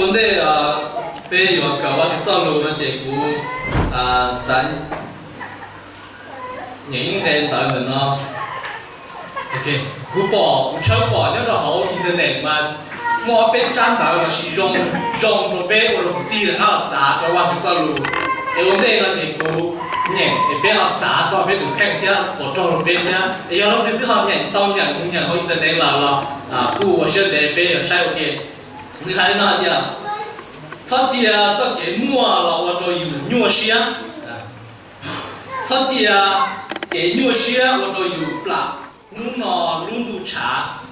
Ua ntej peb yuav kawm Vajtswv txoj lus no ces kuv xav nyeem ib nqe ntawv ntawm no. Kuv pom, kuv tshawb pom nyob rau hauv internet mas muaj ob peb tsab ntawv los sis zoo, zoo rau peb ua rau kwv tij rov qab los xav rau Vajtswv txoj lus. Es ua ntej no ces kuv nyeem es peb ho xav txog peb tus kheej thiab puas raug rau peb thiab. Es yog leej twg twb ho nyeem tau nyeem mus nyeem hauv internet lawm los kuj ua siab ntev peb yuav saib ua ke. Nws hais li no hais tias, txhob cia txoj kev muaj los ua rau yus nyuaj siab. Txhob cia kev nyuaj siab ua rau yus plam hnub no lub ntuj tshav.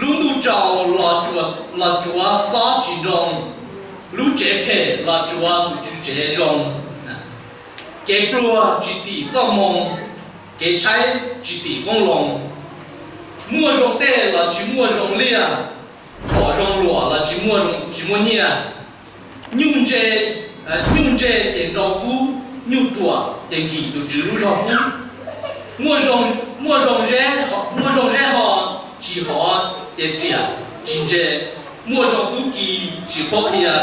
Lub ntuj tsaus los tsuav xob tsis nroo, lub tsev phem los tsuav tus tswv tsev zoo. Kev pluag tsis tim txoj moo, kev tshaib tsis tim qoob loo. Muaj zoo dej los tsis muaj zoo liaj, pom zoo luam los tsis muaj, tsis muaj nyiaj. Nyuj ntse, nyuj ntse ces nrau kub, nyuj ruam ces nkim tus tswv lub zog kub. Muaj zoo zeb, muaj zoo zeb ho tsis hov ces riam tsis ntse. Muaj zoo kub ki tsis qhuab qhia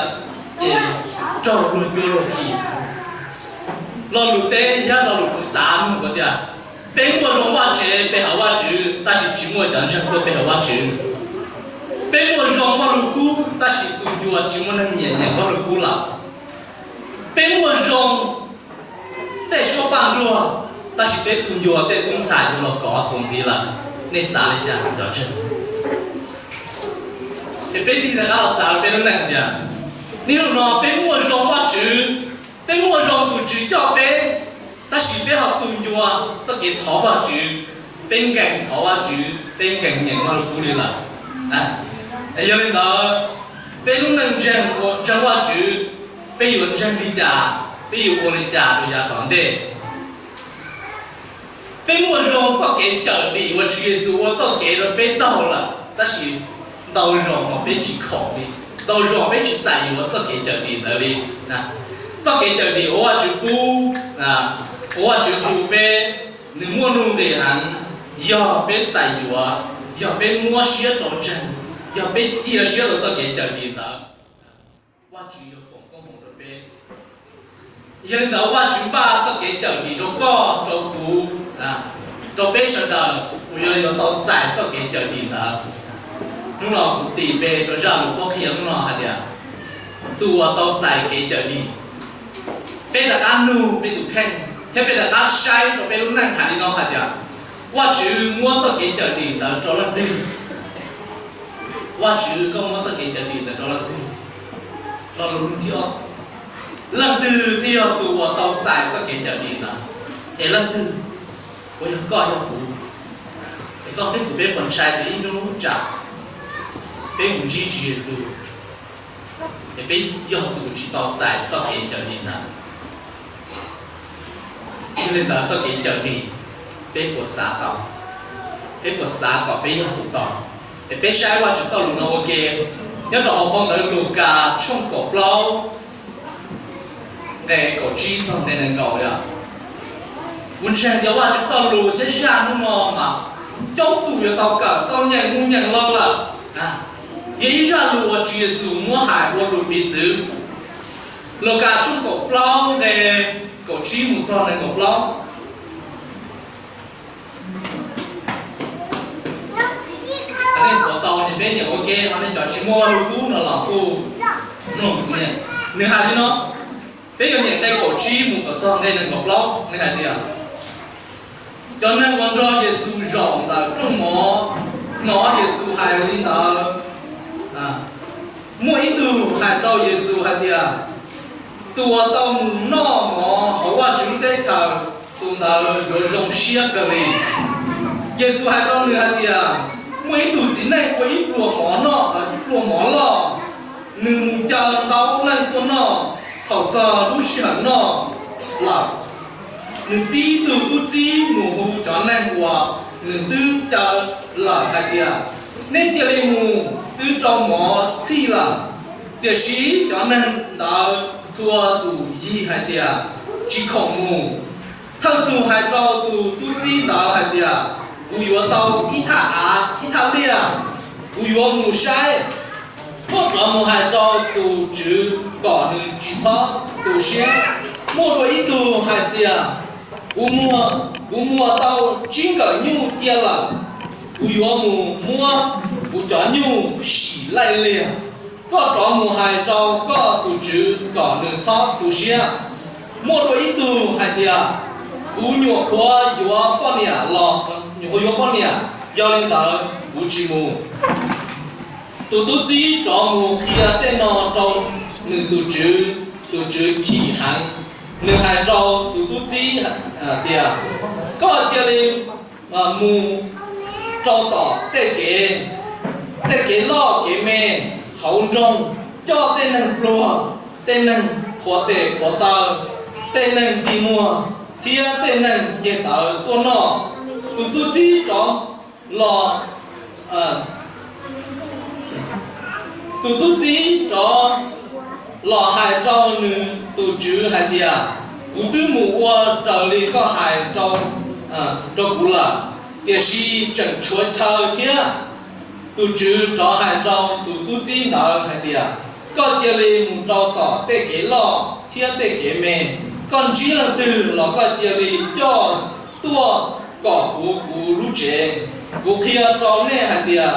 ces raug luag cuab luag khi. Lo lus teb thiab lo lus kuv xav nug tias, peb muaj zoo vaj tsev pe hawm Vajtswv tab sis tsis muaj cov ntseeg tuaj pe hawm Vajtswv. Peb muaj zoo vaj lug kub tab sis tu ncua tsis muaj neeg nyiam nyeem vaj lug kub lawm. Peb muaj zoo tej suab paj luag tab sis peb tu ncua tej tub ntxhais yuav los kov txuas ntxiv lawm. Nej xav li cas cov ntseeg? Es peb tig rov qab los xav peb lub neej tias, niaj hnub no peb muaj zoo Vajtswv, peb muaj zoo tus Tswv coj peb, tab sis peb ho tu ncua txoj kev thov Vajtswv, peb nkees thov Vajtswv, peb nkees nyeem vaj lug kub li lawm. Yog li ntawd, peb lub neej ntseeg, ntseeg Vajtswv, peb yuav ntseeg li cas, peb yuav ua li cas rau yav tom ntej? Peb muaj zoo txoj kev cawm dim uas Tswv Yexus ua txoj kev rau peb taug lawm, tab sis ntau zaus mas peb tsis khoom li, ntau zaus peb tsis txais yuav txoj kev cawm dim ntawd li. Txoj kev cawm dim uas Vajtswv pub, uas Vajtswv hu peb, nws muaj nuj nqis heev yog peb txais yuav, yog peb muab siab rau ntseeg, yog peb cia siab rau txoj kev cawm dim ntawd. Vajtswv yuav foom koob hmoov rau peb. Yog li ntawd Vajtswv npaj txoj kev cawm dim rau koj, rau kuv, rau peb sawv daws uas yuav, yuav tau txais txoj kev cawm dim ntawd. Hnub no kuv tis npe rau zaj lus qhuab qhia hnub no hais tias, tus uas tau txais kev cawm dim. Peb rov qab nug peb tus kheej thiab peb rov qab saib rau peb lub neej hais li no hais tias, Vajtswv muab txoj kev cawm dim ntawd rau leej twg? Vajtswv koj muab txoj kev cawm dim ntawd rau leej twg? Lo lus nug thib ob, leej twg thiaj yog tus uas tau txais txoj kev cawm dim ntawd? Es leej twg? Puas yog koj yog kuv? Es koj thiab kuv peb puas ntshai tias ib hnub tsam peb mus ntsib Tswv Yexus es peb yog tus tsis tau txais txoj kev cawm dim ntawd? Yog li ntawd txoj kev cawm dim peb puas xav tau? Peb puas xav kom peb yog tus tau? Es peb saib Vajtswv txoj lus no ua ke, nyob rau hauv phau ntawv Lukas tshooj kaum plaub nqe kaum tsib txog nqe nees nkaum yom. Kuv ntseeg tias Vajtswv txoj lus thiab zaj hnub no mas coob tus yuav tau kawm tau nyeem mus nyeem los lawm. Yog ib zaj lus uas Tswv Yexus muab hais ua lus piv txwv. Lukas tshooj kaum plaub nqe kaum tsib mus txog nqe kaum plaub. Nej puav tau ces peb nyeem ua ke, ho nej cov tsis muaj Vaj Lug Kub no los kuj mloog kuv nyeem. Nws hais li no, peb yuav nyeem nqe kaum tsib mus kom txog nqe nees nkaum plaub, nws hais tias, cov neeg uas nrog Yexus zaum ntawm rooj mov hnov Yexus hais li ntawd, muaj ib tug hais rau Yexus hais tias, tus uas tau mus noj mov hauv Vajtswv lub teb chaws, tus ntawd yuav zoo siab kawg li. Yexus hais rau nws hais tias, muaj ib tug txiv neej ua ib pluas mov noj, ib pluas mov loj, nws mus caw ntau leej tuaj noj. Thaum txog lub sij hawm noj lawm, nws txib ib tug tub txib mus hu cov neeg uas nws twb caw lawm hais tias, nej cia li mus, twb rau mov txhij lawm. Tiam sis cov neeg ntawd txhua tus yig hais tias, tsis khoom mus. Thawj tug hais rau tus tub txib ntawd hais tias, kuv yuav tau ib thaj av ib thaj liaj, kuv yuav mus saib. Koj rov mus hais rau tus tswv kom nws tsis txhob tu siab. Muaj dua ib tug hais tias, kuv muag, kuv muag tau tsib nkawm nyuj cia lawm, kuv yuav mus muab kuv cov nyuj sim laij liag. Koj rov mus hais rau koj tus tswv kom nws txhob tu siab. Muaj dua ib tug hais tias, kuv nyuam qhuav yuav poj niam los, nyuam qhuav yuav poj niam, yog li ntawd kuv tsis mus. Tus tub txib rov mus qhia tej no rau nws tus tswv, tus tswv chim heev. Nws hais rau tus tub txib tias, koj cia li mus rau tom tej kev, tej kev loj kev me hauv nroog, coj tej neeg pluag, tej neeg qhuav tes qhuav taw, tej neeg dig muag, thiab tej neeg nce tawv tuaj noj. Tus tub txib rov los, tus tub txib rov los hais rau nws tus tswv hais tias, kuv twb mus ua raws li koj hais rau kuv lawm, tiam sis tseem tshuav chaw thiab. Tus tswv rov hais rau tus tub txib ntawd hais tias, koj cia li mus rau tom tej kev loj thiab tej kev me, koj ntsib leej twg los koj cia li coj tuaj kom kuv kuv lub tsev. Kuv qhia rau nej hais tias,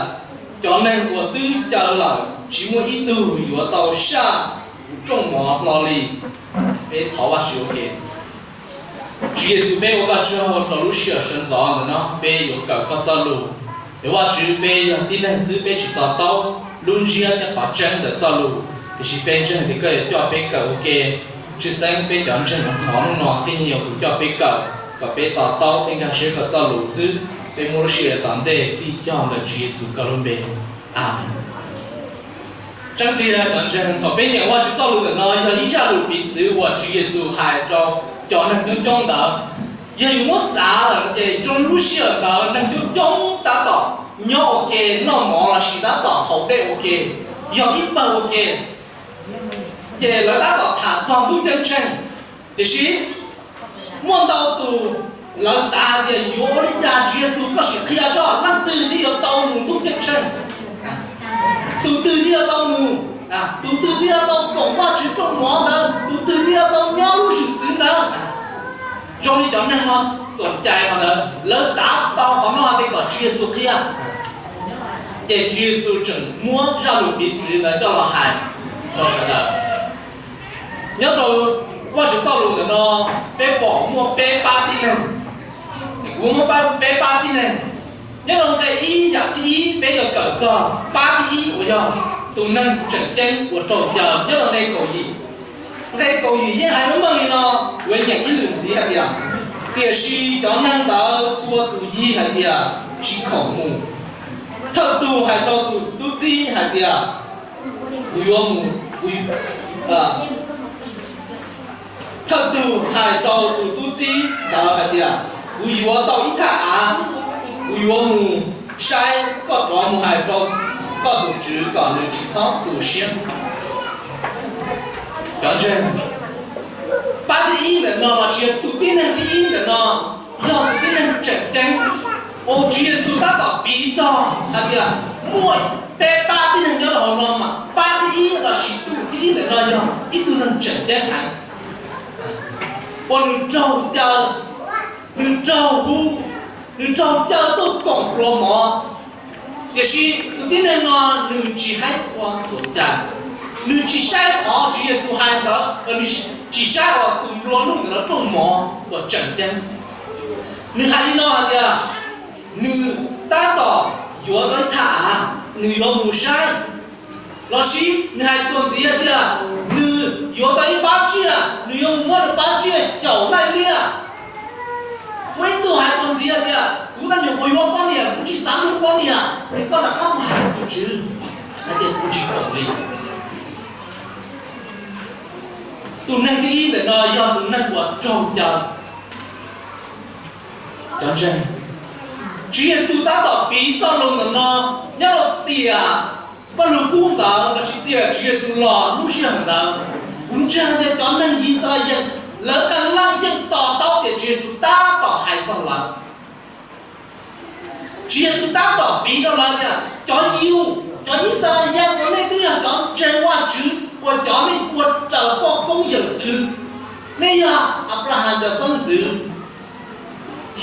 cov neeg uas twb caw lawm tsis muaj ib tug yuav tau saj kuv rooj mov hlo li. Peb thov Vajtswv ua ke. Tswv Yexus, peb ua Vajtswv tsaug rau lub sij hawm sawv ntxov ntawm no peb yuav kawm koj txoj lus. Yog Vajtswv, peb yog tib neeg xwb peb tsis to taub lub ntsiab thiab qhov tseeb ntawm txoj lus, tiam sis peb ntseeg tias koj yuav coj peb kawm ua ke. Tshwj xeeb peb cov ntseeg hnov hnov hnub no thiaj yeej yog tus coj peb kawm kom peb to taub thiab nkag siab koj txoj lus xwb. Peb muab lub sij hawm tom ntej tig cog ntawm Tswv Yexus koj lub npe. Amees. Tseeb tiag cov ntseeg, thaum peb nyeem Vajtswv txoj lus ntawm no yog ib zaj lus piv txwv uas Tswv Yexus hais rau cov neeg coob coob ntawd. Yog yus muab xav lawm ces zoo li lub sij hawm ntawd neeg coob coob tab tom nyob ua ke, noj mov lossis tab tom haus dej ua ke, yog ib pawg ua ke, ces lawv tab tom tham txog ntuj ceeb tsheej. Tiam sis muaj ntau tus lawv xav hais tias yuav ua li cas Tswv Yexus koj sim qhia seb leej twg thiaj yuav tau mus ntuj ceeb tsheej, tus twg thiaj yuav tau mus, tus twg thiaj yuav tau koom Vajtswv rooj mov ntawd, tus twg thiaj yuav tau nyob lub zwm txwv ntawd. Zoo li cov neeg no xoom cai qhov ntawd, lawv xav tau qhov no hais tias kom Tswv Yexus qhia. Ces Tswv Yexus tseem muab zaj lus piv txwv ntawd coj los hais rau sawv daws. Nyob rau Vajtswv txoj lus ntawm no, peb pom muaj peb pab tib neeg. Kuv muab pab peb pab tib neeg. Nyob rau nqe ib, yam thib ib peb yuav kawm txog pab thib ib uas yog tus neeg tseem ceeb uas raug caw nyob rau nqe kaum yim. Nqe kaum yim yeej hais meej meej li no, kuv nyeem ib lwm ntxiv hais tias, tiam sis cov neeg ntawd txhua tus yig hais tias, tsis khoom mus. Thawj tug hais rau tus tub txib hais tias, kuv yuav mus, kuv, thawj tug hais rau tus tub txib ntawd hais tias, kuv yuav tau ib thaj av, kuv yuav mus saib, koj rov mus hais rau koj tus tswv kom nws tsis txhob tu siab. Cov ntseeg, pab thib ib ntawm no lossis tus tib neeg thib ib ntawm no yog tus tib neeg tseem ceeb uas Tswv Yexus tab tom piv txog hais tias muaj peb pab tib neeg nyob rau hauv no mas pab thib ib lossis tus thib ib ntawm no yog ib tug neeg tseem ceeb heev, uas nws raug caw, nws raug hu, nws raug caw tuaj koom pluas mov. Tiam sis tus tib neeg no nws tsis haib qhua xum cai, nws tsis saib qhov Tswv Yexus hais ntawd, nws tsis saib uas tus nplua nuj ntawm no rooj mov uas tseem ceeb. Nws hais li no hais tias, nws tab tom yuav tau ib thaj av, nws yuav mus saib. Lossis nws hais txuas ntxiv hais tias, nws yuav tau ib pab tsiaj, nws yuav mus muab nws pab tsiaj xyaum laij liaj. Muaj ib tug hais txuas ntxiv hais tias, kuv tab nyuam qhuav yuav poj niam, kuv tsis xav hlub poj niam, es koj rov qab mus hais tus tswv hais tias kuv tsis khoom li. Tus neeg thib ib ntawm no yog tus neeg uas raug caw. Cov ntseeg, Tswv Yexus tab tom piv txoj lus ntawm no nyob rau tiam Vajluskub ntawd lossis tiam Tswv Yexus los lub sij hawm ntawd. Kuv ntseeg tias cov neeg Yixalayees lawv qee leej yeej to taub tias Tswv Yexus tab tom hais txog lawv. Tswv Yexus tab tom piv rau lawv tias, cov Yus, cov Yixalayees, uas nej twb yog cov Ua cov nej ua raws poj koob yawm txwv, nej yog Anplahas cov xeeb ntxwv,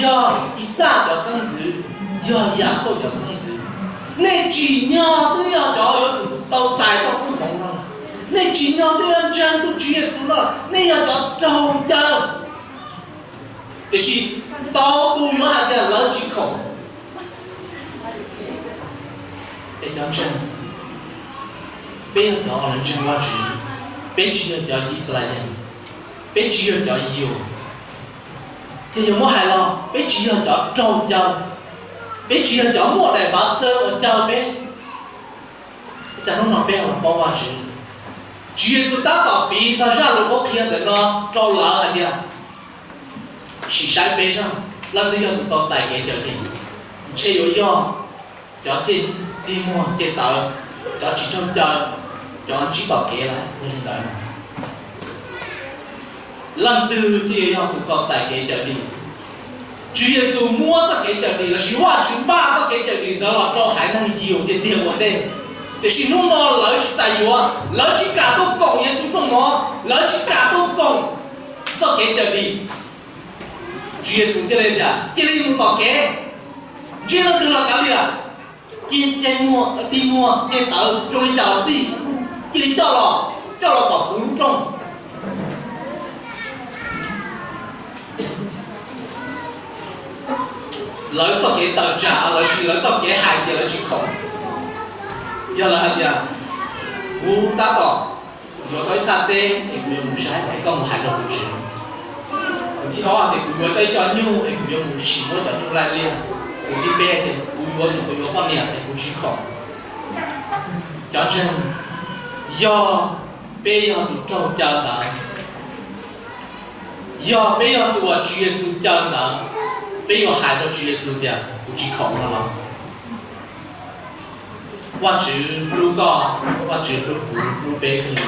yog Ixaj cov xeeb ntxwv, yog Yakauj cov xeeb ntxwv. Nej tsim nyog twb yog cov yuav tsum tau txais txoj koob hmoov no. Nej tsim nyog twb yog ntseeg tus Tswv Yexus no, nej yog cov raug caw. Tiam sis tau tus yuav hais tias lawv tsis khoom. Es cov ntseeg, peb yog cov uas ntseeg Vajtswv, peb tsis yog cov Yixalayees, peb tsis yog cov yug. Ces yog muab hais los peb tsis yog cov raug caw, peb tsis yog cov muaj daim npav xwb uas caw peb. Cas hnub no peb ho paub Vajtswv? Tswv Yexus tab tom piv txog zaj lus qhuab qhia ntawm no rau lawv hais tias, sim saib peb zaj, leej twg yog tus tau txais kev cawm dim? Ntshe yuav yog cov ceg dig muag ceg tawv, cov tsis raug caw, cov ntsib tom kev lawm, yog li ntawd. Leej twg thiaj yog tus tau txais kev cawm dim? Tswv Yexus muab txoj kev cawm dim lossis Vajtswv npaj txoj kev cawm dim ntawd los rau haiv neeg yug tiag tiag ua ntej. Tiam sis hnub no lawv tsis txais yuav, lawv tsis kam tuaj koom Yexus rooj mov, lawv tsis kam tuaj koom txoj kev cawm dim. Tswv Yexus thiaj li tias, cia li mus tom kev, ntsib leej twg los kav liam, ceg muag, dig muag ceg tawv zoo li cas los xij, cia li coj los, coj los tom kuv lub rooj. Lawv txoj kev tawm tsam lossis lawv txoj kev hais tias lawv tsis khoom, yog lawv hais tias, kuv tab tom yuav tau ib thaj teb es kuv yuav mus saib es koj mus hais rau kuv tswv. Tus thib ob tias kuv yuav tau ib co nyuj es kuv yuav mus sim muab cov nyuj laij liaj. Tus thib peb tias kuv yuav mus yuav poj niam es kuv tsis khoom. Cov ntseeg, yog peb yog tus raug caw ntawd, yog peb yog tus uas Tswv Yexus caw ntawd, peb yuav hais rau Tswv Yexus tias kuv tsis khoom no los? Vajtswv hlub koj, Vajtswv hlub kuv, hlub peb kawg li.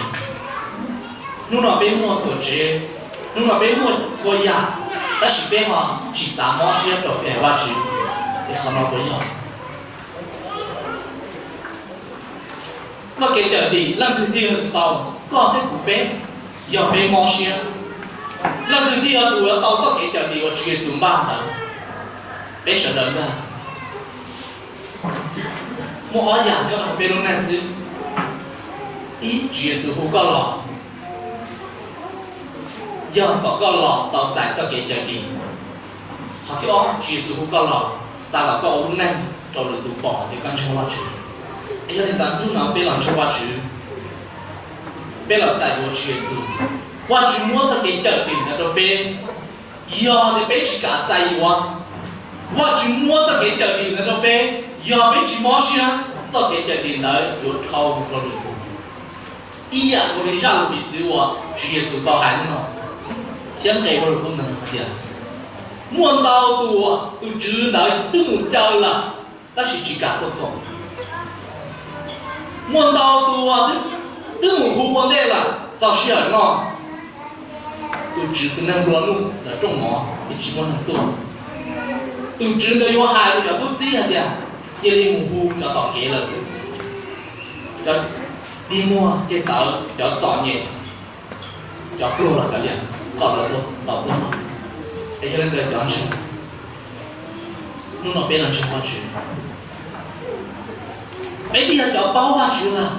Hnub no peb muaj tuam tsev, hnub no peb muaj txhua yam, tab sis peb ho tsis xav mob siab rau peb Vajtswv, es qhov no puas yog? Txoj kev cawm dim leej twg thiaj tau? Koj thiab kuv peb, yog peb mob siab, leej twg thiaj yog tus yuav tau txoj kev cawm dim uas Tswv Yexus npaj ntawd? Peb sawv daws ntag. Muaj ob yam nyob rau peb lub neej xwb. Ib, Tswv Yexus hu koj los, yog kom koj los tau txais txoj kev cawm dim. Qhov thib ob, Tswv Yexus hu koj los xav kom koj ua lub neej rau lwm tus pom tias koj ntseeg Vajtswv. Es yog li ntawd hnub no peb los ntseeg Vajtswv, peb los txais yuav Tswv Yexus, Vajtswv muab txoj kev cawm dim ntawd rau peb. Yog tias peb tsis kam txais yuav, Vajtswv muab txoj kev cawm dim ntawd rau peb. Yog peb tsis mob siab, txoj kev cawm dim ntawd yuav dhau mus rau lwm tus. Ib yam nkaus li zaj lus piv txwv uas Tswv Yexus tau hais hnub no, thiab nqe hauv lus koob hmoov hais tias, muaj ntau tus uas tus tswv ntawd twb mus caw lawm, tab sis tsis kam tuaj koom. Muaj ntau tus uas twb, twb mus hu ua ntej lawm, txog sij hawm no tus tswv tus neeg nplua nuj lawv rooj mov yeej tsis muaj neeg tuaj. Tus tswv ntawd yuav hais rau cov tub txib hais tias, cia li mus hu cov tom kev lawm xwb, cov dig muag ceg tawv, cov txom nyem, cov pluag los kav liam, kom lawv tau tuaj noj. Es yog li ntawd cov ntseeg, hnub no peb los ntseeg Vajtswv, peb twb yog cov paub Vajtswv lawm,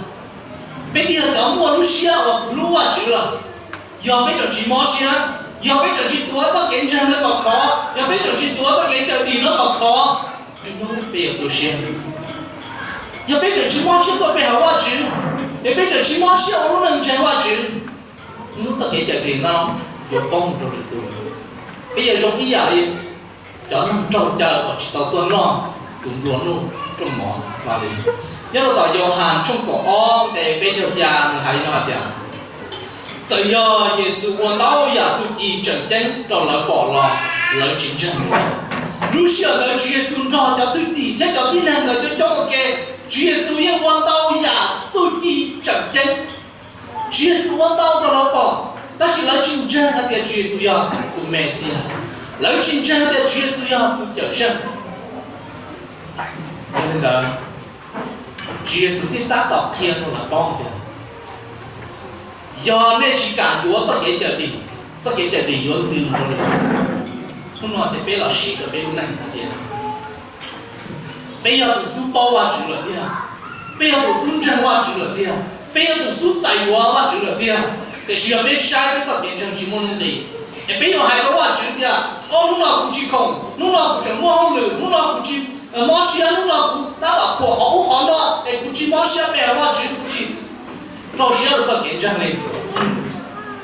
peb twb yog cov muaj lub siab uas hlub Vajtswv lawm. Yog peb tseem tsis mob siab, yog peb tseem tsis tuav txoj kev ntseeg no kom khov, yog peb tseem tsis tuav txoj kev cawm dim no kom khov, hnub peb yuav tu siab. Yog peb tseem tsis mob siab tuaj pe hawm Vajtswv, yog peb tseem tsis mob siab ua lub neej ntseeg Vajtswv, hnub txoj kev cawm dim no yuav poob mus rau lwm tus. Peb yuav zoo ib yam li cov neeg raug caw uas tsis tau tuaj noj tus nplua nuj rooj mov no li. Nyob rau tom Yauhas tshooj kaum ob nqe peb caug xya nws hais li no hais tias, txawm yog Yexus ua ntau yam txuj ci tseem ceeb rau lawv pom los lawv tsis ntseeg. Lub sij hawm ntawd Tswv Yexus nrog cov thwj tim thiab cov tib neeg ntawd coob coob ua ke, Tswv Yexus yeej ua ntau yam txuj ci tseem ceeb. Tswv Yexus ua ntau rau lawv pom, tab sis lawv tsis ntseeg hais tias Tswv Yexus yog tus Mexiyas, lawv tsis ntseeg hais tias Tswv Yexus yog tus cawm seej. Yog li ntawd, Tswv Yexus thiaj tab tom qhia rau lawv paub hais tias Yog nej tsis kam yuav txoj kev cawm dim, txoj kev cawm dim yuav ntws mus rau lwm tus. Hnub no ces peb los sim rau peb lub neej hais tias peb yog tus xub paub Vajtswv lawm tiag, peb yog tus xub ntseeg Vajtswv lawm tiag, peb yog tus xub txais yuav Vajtswv lawm tiag, tiam sis yog peb saib peb txoj kev ntseeg tsis muaj nuj nqis, es peb yuav hais rau Vajtswv tias, o, hnub no kuv tsis khoom, hnub no kuv tseem muaj hauj lwm, hnub no kuv tsis mob siab, hnub no kuv tab tom khuam qhov ub qhov no es kuv tsis mob siab pe hawm Vajtswv, kuv tsis rau siab rau txoj kev ntseeg li.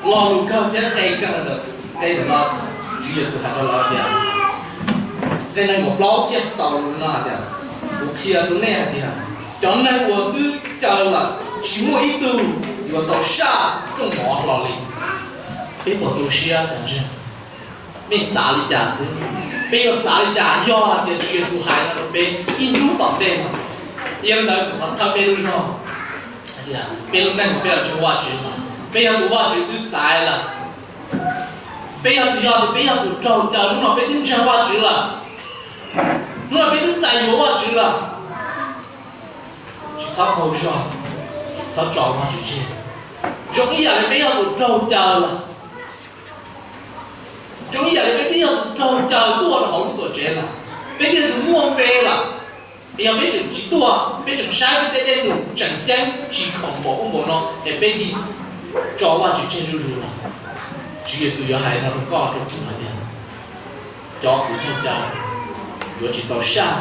Lo lus kawg thiab qe kawg ntawm qe ntawm no, Tswv Yexus hais rau lawv tias, nqe nees nkaum plaub thiaj xaus lus no hais tias, kuv qhia rau nej hais tias cov neeg uas twb caw lawm tsis muaj ib tug yuav tau saj rooj mov hlo li. Peb puas tu siab cov ntseeg? Mej xav li cas xwb? Peb yuav xav li cas yog hais tias Tswv Yexus hais no rau peb ib hnub tom ntej no? Yog li ntawd kuv thov txhawb peb lub zog, peb lub neej peb los ntseeg Vajtswv lawm, peb yog tus Vajtswv twb xaiv lawm, peb yog tus, yog tias peb yog tus raug caw, hnub no peb twb ntseeg Vajtswv lawm, hnub no peb twb txais yuav Vajtswv lawm, tsis txhob qaug zog, txhob tso Vajtswv tseg. Zoo ib yam li peb yog tus raug caw lawm, zoo ib yam li peb twb yog tus raug caw tuaj rau hauv lub tuam tsev lawm, peb twb yog tus muaj npe lawm. Es yog peb tseem tsis tuaj, peb tseem saib peb tej dej num tseem ceeb tsis khoom npaum ub npaum no es peb cia tso Vajtswv tseg zuj zus los, Tswv Yexus yuav hais no rau koj rau kuv hais tias, cov kuv raug caw yuav tsis tau saj.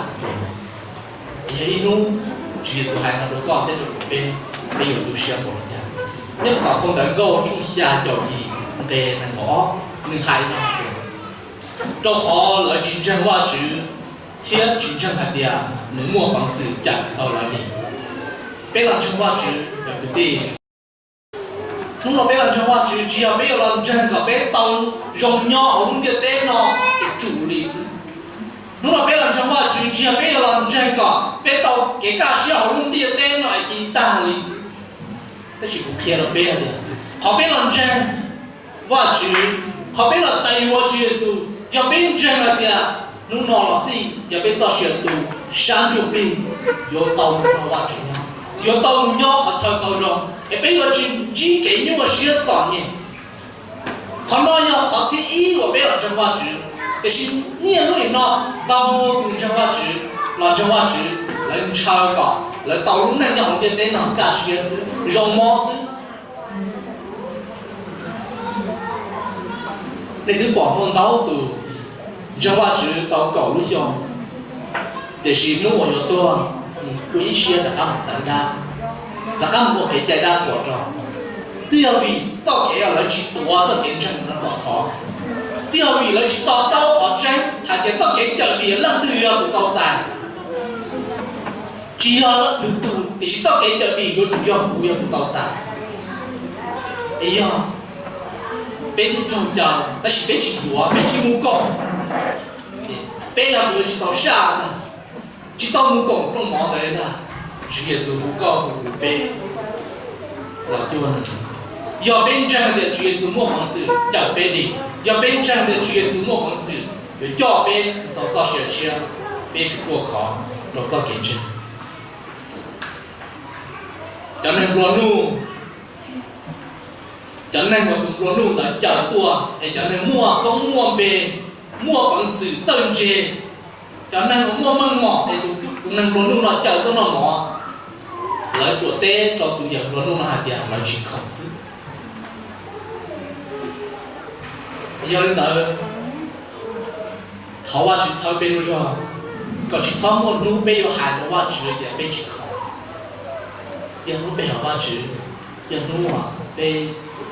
Yog ib hnub Tswv Yexus hais no rau koj thiab rau kuv peb, peb yuav tu siab npaum li cas? Nyob tom phau Ntawv Nkauj tshooj xya caum yim nqe nees nkaum ob, nws hais no tias, rau qhov lawv tsis ntseeg Vajtswv thiab tsis ntseeg hais tias nws muaj peev xwm cawm tau lawv li. Peb los ntseeg Vajtswv cov kwv tij, hnub no peb los ntseeg Vajtswv tsis yog peb yuav los ntseeg kom peb tau zoo nyob hauv lub ntiaj teb no tsum li xwb. Hnub no peb los ntseeg Vajtswv tsis yog peb yuav los ntseeg kom peb tau kev kaj siab hauv lub ntiaj teb no es cia tag li xwb. Tab sis kuv qhia rau peb hais tias, qhov peb los ntseeg Vajtswv, qhov peb los txais yuav Tswv Yexus, yog peb ntseeg hais tias hnub no los xij yog peb txoj sia tu, sab ntsuj plig yuav tau mus nrog Vajtswv nyob, yuav tau mus nyob qhov chaw tau zoo, es peb yuav tsis ntsib kev nyuaj siab txom nyem. Qhov no yog qhov thib ib uas peb los ntseeg Vajtswv. Tiam sis niaj hnub nim no ntau tus ntseeg Vajtswv, los ntseeg Vajtswv, lawv ntshaw kom lawv tau lub neej nyob hauv ntiaj teb no kaj siab xwb, zoo mob xwb. Nej twb pom muaj ntau tus ntseeg Vajtswv tau kaum lub xyoo, tiam sis hnub uas yuav tuag, mus ua ib siab rov qab mus tawv dab, rov qab mus ua kev cai dab qhuas rau. Twb yog vim txoj kev uas lawv tsis tuav txoj kev ntseeg no kom thov, twb yog vim lawv tsis to taub qhov tseeb hais tias txoj kev cawm dim leej twg yog tus tau txais. Tsis yog lwm tus, tiam sis txoj kev cawm dim yuav tsum yog kuv yog tus tau txais. Es yog peb twb raug caw tab sis peb tsis yuav, peb tsis mus koom, peb yog tus yuav tsis tau saj ntag, tsis tau mus koom rooj mov ntawd li ntag. Tswv Yexus hu koj hu kuv peb los cuag nws. Yog peb ntseeg tias Tswv Yexus muaj peev xwm cawm peb dim, yog peb ntseeg tias Tswv Yexus muaj peev xwm yuav coj peb tau txoj sia tshiab, peb yuav tsum ruaj khov rau txoj kev ntseeg. Cov neeg nplua nuj, cov neeg uas tus nplua nuj ntawd cawm tuaj es cov neeg muaj koob muaj npe, muaj peev xwm txawj ntse, cov neeg uas muaj meej mom es tus, tus neeg nplua nuj no cawm tuaj noj mov, lawv tsuas teb rau tus yawg nplua nuj no hais tias lawv tsis khoom xwb. Yog li ntawd, thov Vajtswv txhawb peb lub zog kom tsis txhob muaj hnub peb yuav hais rau Vajtswv tias peb tsis khoom. Yog hnub peb hais Vajtswv, yog hnub uas peb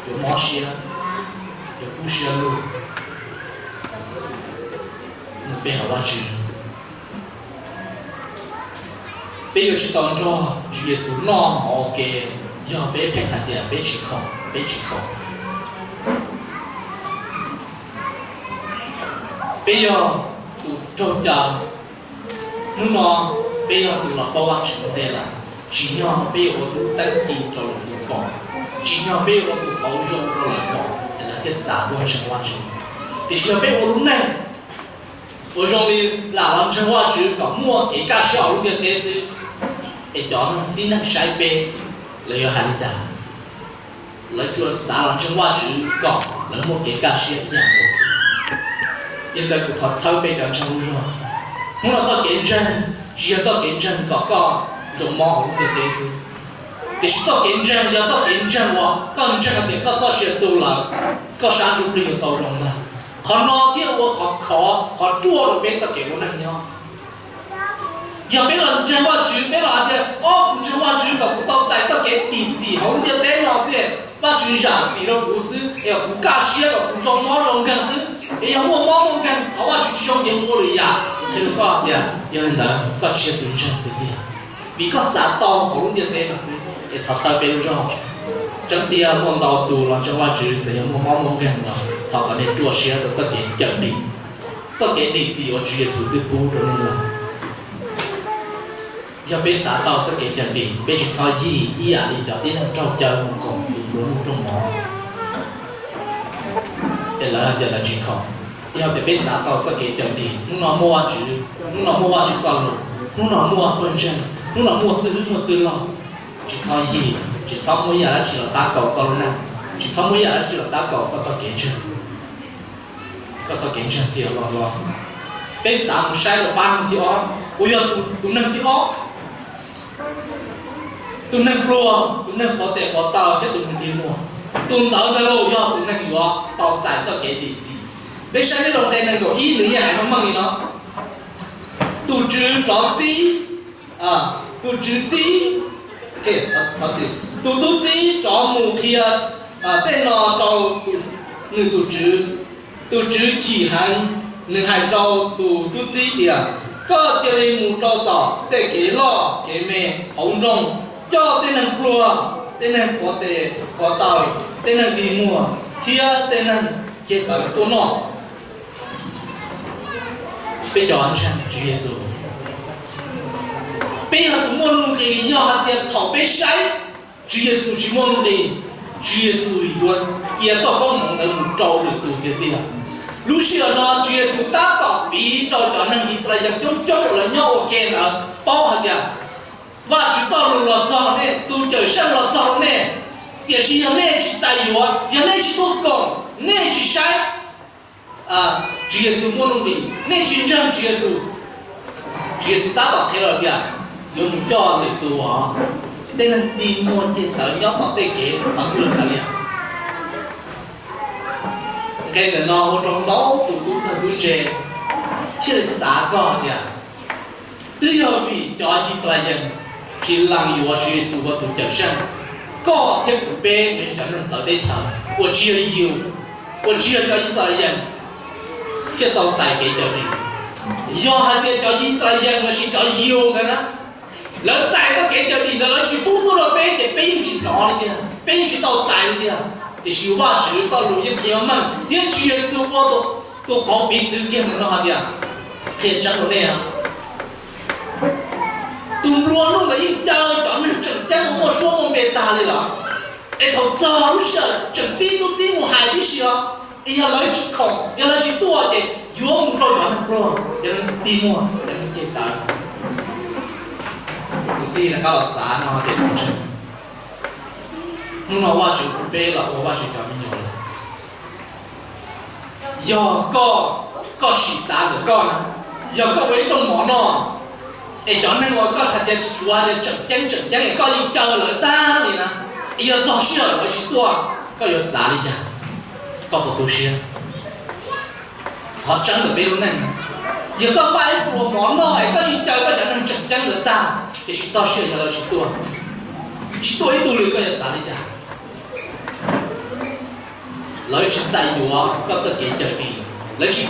yuav mob siab, yuav kub siab lug, hnub peb hais Vajtswv. Peb yuav tsis tau nrog Tswv Yexus noj mov ua ke yog peb pheej hais tias peb tsis khoom, peb tsis khoom. Peb yog tus raug caw, hnub no peb yog tus los paub Vajtswv ua ntej lawm. Tsim nyog peb yuav ua tus teeb ci rau lwm tus pom, tsim nyog peb yuav ua tus qauv zoo rau lawv pom es lawv thiaj xav tuaj ntseeg Vajtswv. Tiam sis yog peb ua lub neej ua zoo li lam los ntseeg Vajtswv kom muaj kev kaj siab hauv lub ntiaj teb xwb, es cov neeg tib neeg saib peb, lawv yuav hais li cas? Lawv tsuas xav los ntseeg Vajtswv kom lawv muaj kev kaj siab ib yam nkaus xwb. Yog li ntawd kuv thov txhawb peb cov ntseeg lub zog, hnub no txoj kev ntseeg tsis yog txoj kev ntseeg kom koj zoo mob hauv lub ntiaj teb xwb, tiam sis txoj kev ntseeg yog txoj kev ntseeg uas koj ntseeg hais tias koj txoj sia tu lawm, koj sab ntsuj plig yuav tau zoo ntag. Qhov no thiaj ua qhov khov qhov ruaj rau peb txoj kev ua neej nyob. Yog peb los ntseeg Vajtswv, peb los hais tias, o, kuv ntseeg Vajtswv kom kuv tau txais txoj kev dim txim hauv lub ntiaj teb no xwb, Vajtswv zam txim rau kuv xwb, es kuv kaj siab kom kuv zoo mob zoo nkeeg xwb, es yog muaj mob muaj nkeeg thov Vajtswv tsis zoo ces ua lwm yam, qhia rau koj tias yog li ntawd koj tsis yog tus ntseeg tiag tiag, vim koj xav tau hauv lub ntiaj teb no xwb. Es thov txhawb peb lub zog, tseeb tiag muaj ntau tus los ntseeg Vajtswv txawm yog muaj mob muaj nkeeg los thov kom nej ruaj siab rau txoj kev cawm dim, txoj kev dim txim uas Tswv Yexus twb pub rau nej lawm. Yog peb xav tau txoj kev cawm dim, peb tsis txhob yig ib yam li cov tib neeg raug caw mus koom tus nplua nuj rooj mov, es lawv hais tias lawv tsis khoom. Yog tias peb xav tau txoj kev cawm dim, hnub no muaj Vajtswv, hnub no muaj Vajtswv txoj lus, hnub no muaj pawg ntseeg, hnub no muaj xib hwb muaj txwj laug, tsis txhob yig, tsis txhob muaj ib yam dab tsi los tab kaum koj lub neej, tsis txhob muaj ib yam dab tsi los tab kaum koj txoj kev ntseeg, koj txoj kev ntseeg thiaj loj hlob. Peb txav mus saib rau pab neeg thib ob, uas yog tus neeg thib ob, tus neeg pluag, tus neeg quav tes quav taw thiab tus neeg dig muag. Tus ntawd ntag lauj yog tus neeg yuav tau txais txoj kev dim txim. Peb saib nyob rau nqe nees nkaum ib nws yeej hais meej meej li no: Tus Tswv rov txib, tus Tswv txib, tus tub txib rov mus qhia tej no rau nws tus tswv. Tus tswv chim heev, nws hais rau tus tub txib tias, koj cia li mus rau tom tej kev loj kev me hauv nroog, coj tej neeg pluag, tej neeg quav tes quav taw, tej neeg dig muag thiab tej neeg ceg tawv tuaj noj. Peb cov ntseeg Tswv Yexus, peb yog tus muaj nuj nqis yog hais tias thaum peb saib Tswv Yexus tsis muaj nuj nqis, Tswv Yexus yuav cia txoj koob hmoov ntawd mus rau lwm tus tiag tiag. Lub sij hawm no Tswv Yexus tab tom piv rau cov neeg Yixalayees coob coob uas lawv nyob ua ke ntawd paub hais tias, Vajtswv txoj lus los txog nej, tus Cawmseej los txog rau nej, tiam sis yog nej tsis txais yuav, yog nej tsis tuaj koom, nej tsis saib Tswv Yexus muaj nuj nqis, nej tsis ntseeg Tswv Yexus, Tswv Yexus tab tom qhia los tias yuav mus coj lwm tus os, tej neeg dig muag ceg tawv nyob tom tej kev qhov twg los kav liam. Nqe ntawm no ua rau ntau tus tub txawg tub ntse thiaj li xav txog tias, twb yog vim cov Yixalayees tsis lees yuav Tswv Yexus ua tus Cawmseej, koj thiab kuv peb yog cov neeg txawv teb chaws uas tsis yog Yus, uas tsis yog cov Yixalayees thiaj tau txais kev cawm dim. Yog hais tias cov Yixalayees lossis cov Yus ntawd na, lawv txais txoj kev cawm dim ntawd lawv tsis pub tuaj rau peb ces peb yeej tsis hnov li tiag, peb yeej tsis tau txais li tiag. Tiam sis Vajtswv txoj lus yeej qhia meej thiab Tswv Yexus ua tus qauv piv txwv kiag ntawm no hais tias, qhia tseeb rau nej, tus nplua nuj ntawd yeej caw cov neeg tseem ceeb uas muaj suab muaj npe tag li lawm, es thaum txog lub sij hawm tseem txib tub txib mus hais tib si os, es yog lawv tsis khoom, yog lawv tsis tuaj ces yuav mus rau cov neeg pluag, cov neeg dig muag, cov neeg ceg tawv. Tus tij rov qab los xav no tias, hnub no Vajtswv pub peb los ua Vajtswv cov me nyuam lawm. Yog koj, koj sim xav ntawm koj na, yog koj ua ib rooj mov noj, es cov neeg uas koj hais tias suav hais tias tseem ceeb tseem ceeb es koj yeej caw lawv tag li na, es yog txog sij hawm lawv tsis tuaj, koj yuav xav li cas? Koj puas tu siab? Qhov tseeb ntawm peb lub neej, yog koj npaj ib pluas mov noj es koj yeej caw koj cov neeg tseem ceeb ntawd tag, tiam sis txog sij hawm yog lawv tsis tuaj, tsis tuaj ib tug li, koj yuav xav li cas? Lawv tsis txais yuav koj txoj kev cawm dim, lawv tsis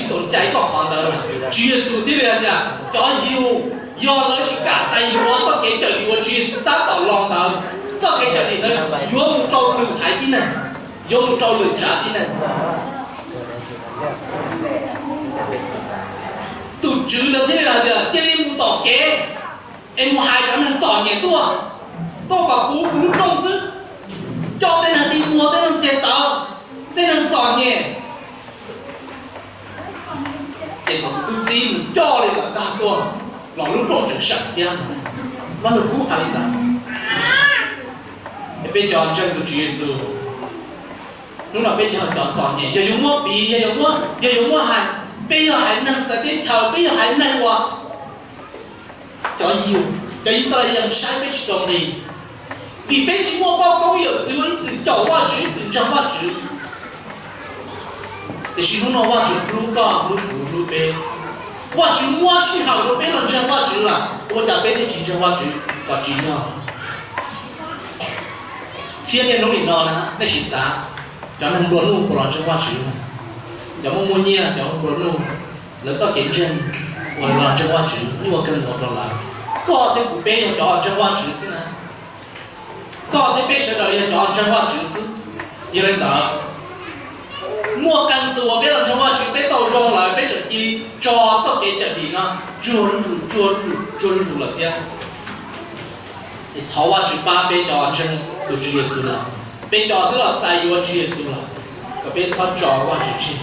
xoom cai koj qhov ntawd. Tswv Yexus thiaj li hais tias cov Yus, yog lawv tsis kam txais yuav txoj kev cawm dim uas Tswv Yexus tab tom los ntawd, txoj kev cawm dim ntawd yuav mus rau lwm haiv tib neeg, yuav mus rau lwm tsav tib neeg. Tus tswv ntawd thiaj li hais tias cia li mus tom kev es mus hais cov neeg txom nyem tuaj, tuaj kom puv kuv lub rooj xwb, coj tej neeg dig muag, tej neeg ceg tawv, tej neeg txom nyem. Ces thaum tus tub txib mus coj li tom tag tuaj los lub rooj tseem seem thiab. Vaj Lug Kub hais li ntawd. Peb cov ntseeg tus Tswv Yexus, hnub no peb yog cov txom nyem, yog yuav muab piv, yog yuav muab, yog yuav muab hais, peb yog haiv neeg txawv teb chaws, peb yog haiv neeg uas cov Yixalayees saib peb tsis tau nqi, vim peb tsis muaj poj koob yawm txwv ib txwm caum Vajtswv, ib txwm ntseeg Vajtswv. Tiam sis hnub no Vajtswv hlub koj, hlub kuv, hlub peb. Vajtswv muab sij hawm rau peb los ntseeg Vajtswv lawm, ua cas peb thiaj tsis ntseeg Vajtswv kom tsim nyog? Thiab niaj hnub nim no na, nej sim xav, cov neeg nplua nuj puas los ntseeg Vajtswv? Cov muaj muaj nyiaj, cov nplua nuj, lawv txoj kev ntseeg uas los ntseeg Vajtswv nyuaj kawg nkaus rau lawv. Koj thiab kuv peb yog cov ntseeg Vajtswv xwb na. Koj thiab peb sawv daws yog cov ntseeg Vajtswv xwb. Yog li ntawd, muaj qee tus peb los ntseeg Vajtswv, peb tau zoo lawm, peb tseem cia li tso txoj kev cawm dim no tsuag zuj zus, tsuag zuj zus, tsuag zuj zus lawm thiab. Es thov Vajtswv pab peb cov ntseeg tus Tswv Yexus lawm, peb cov twb los txais yuav Tswv Yexus lawm, kom peb txhob tso Vajtswv tseg.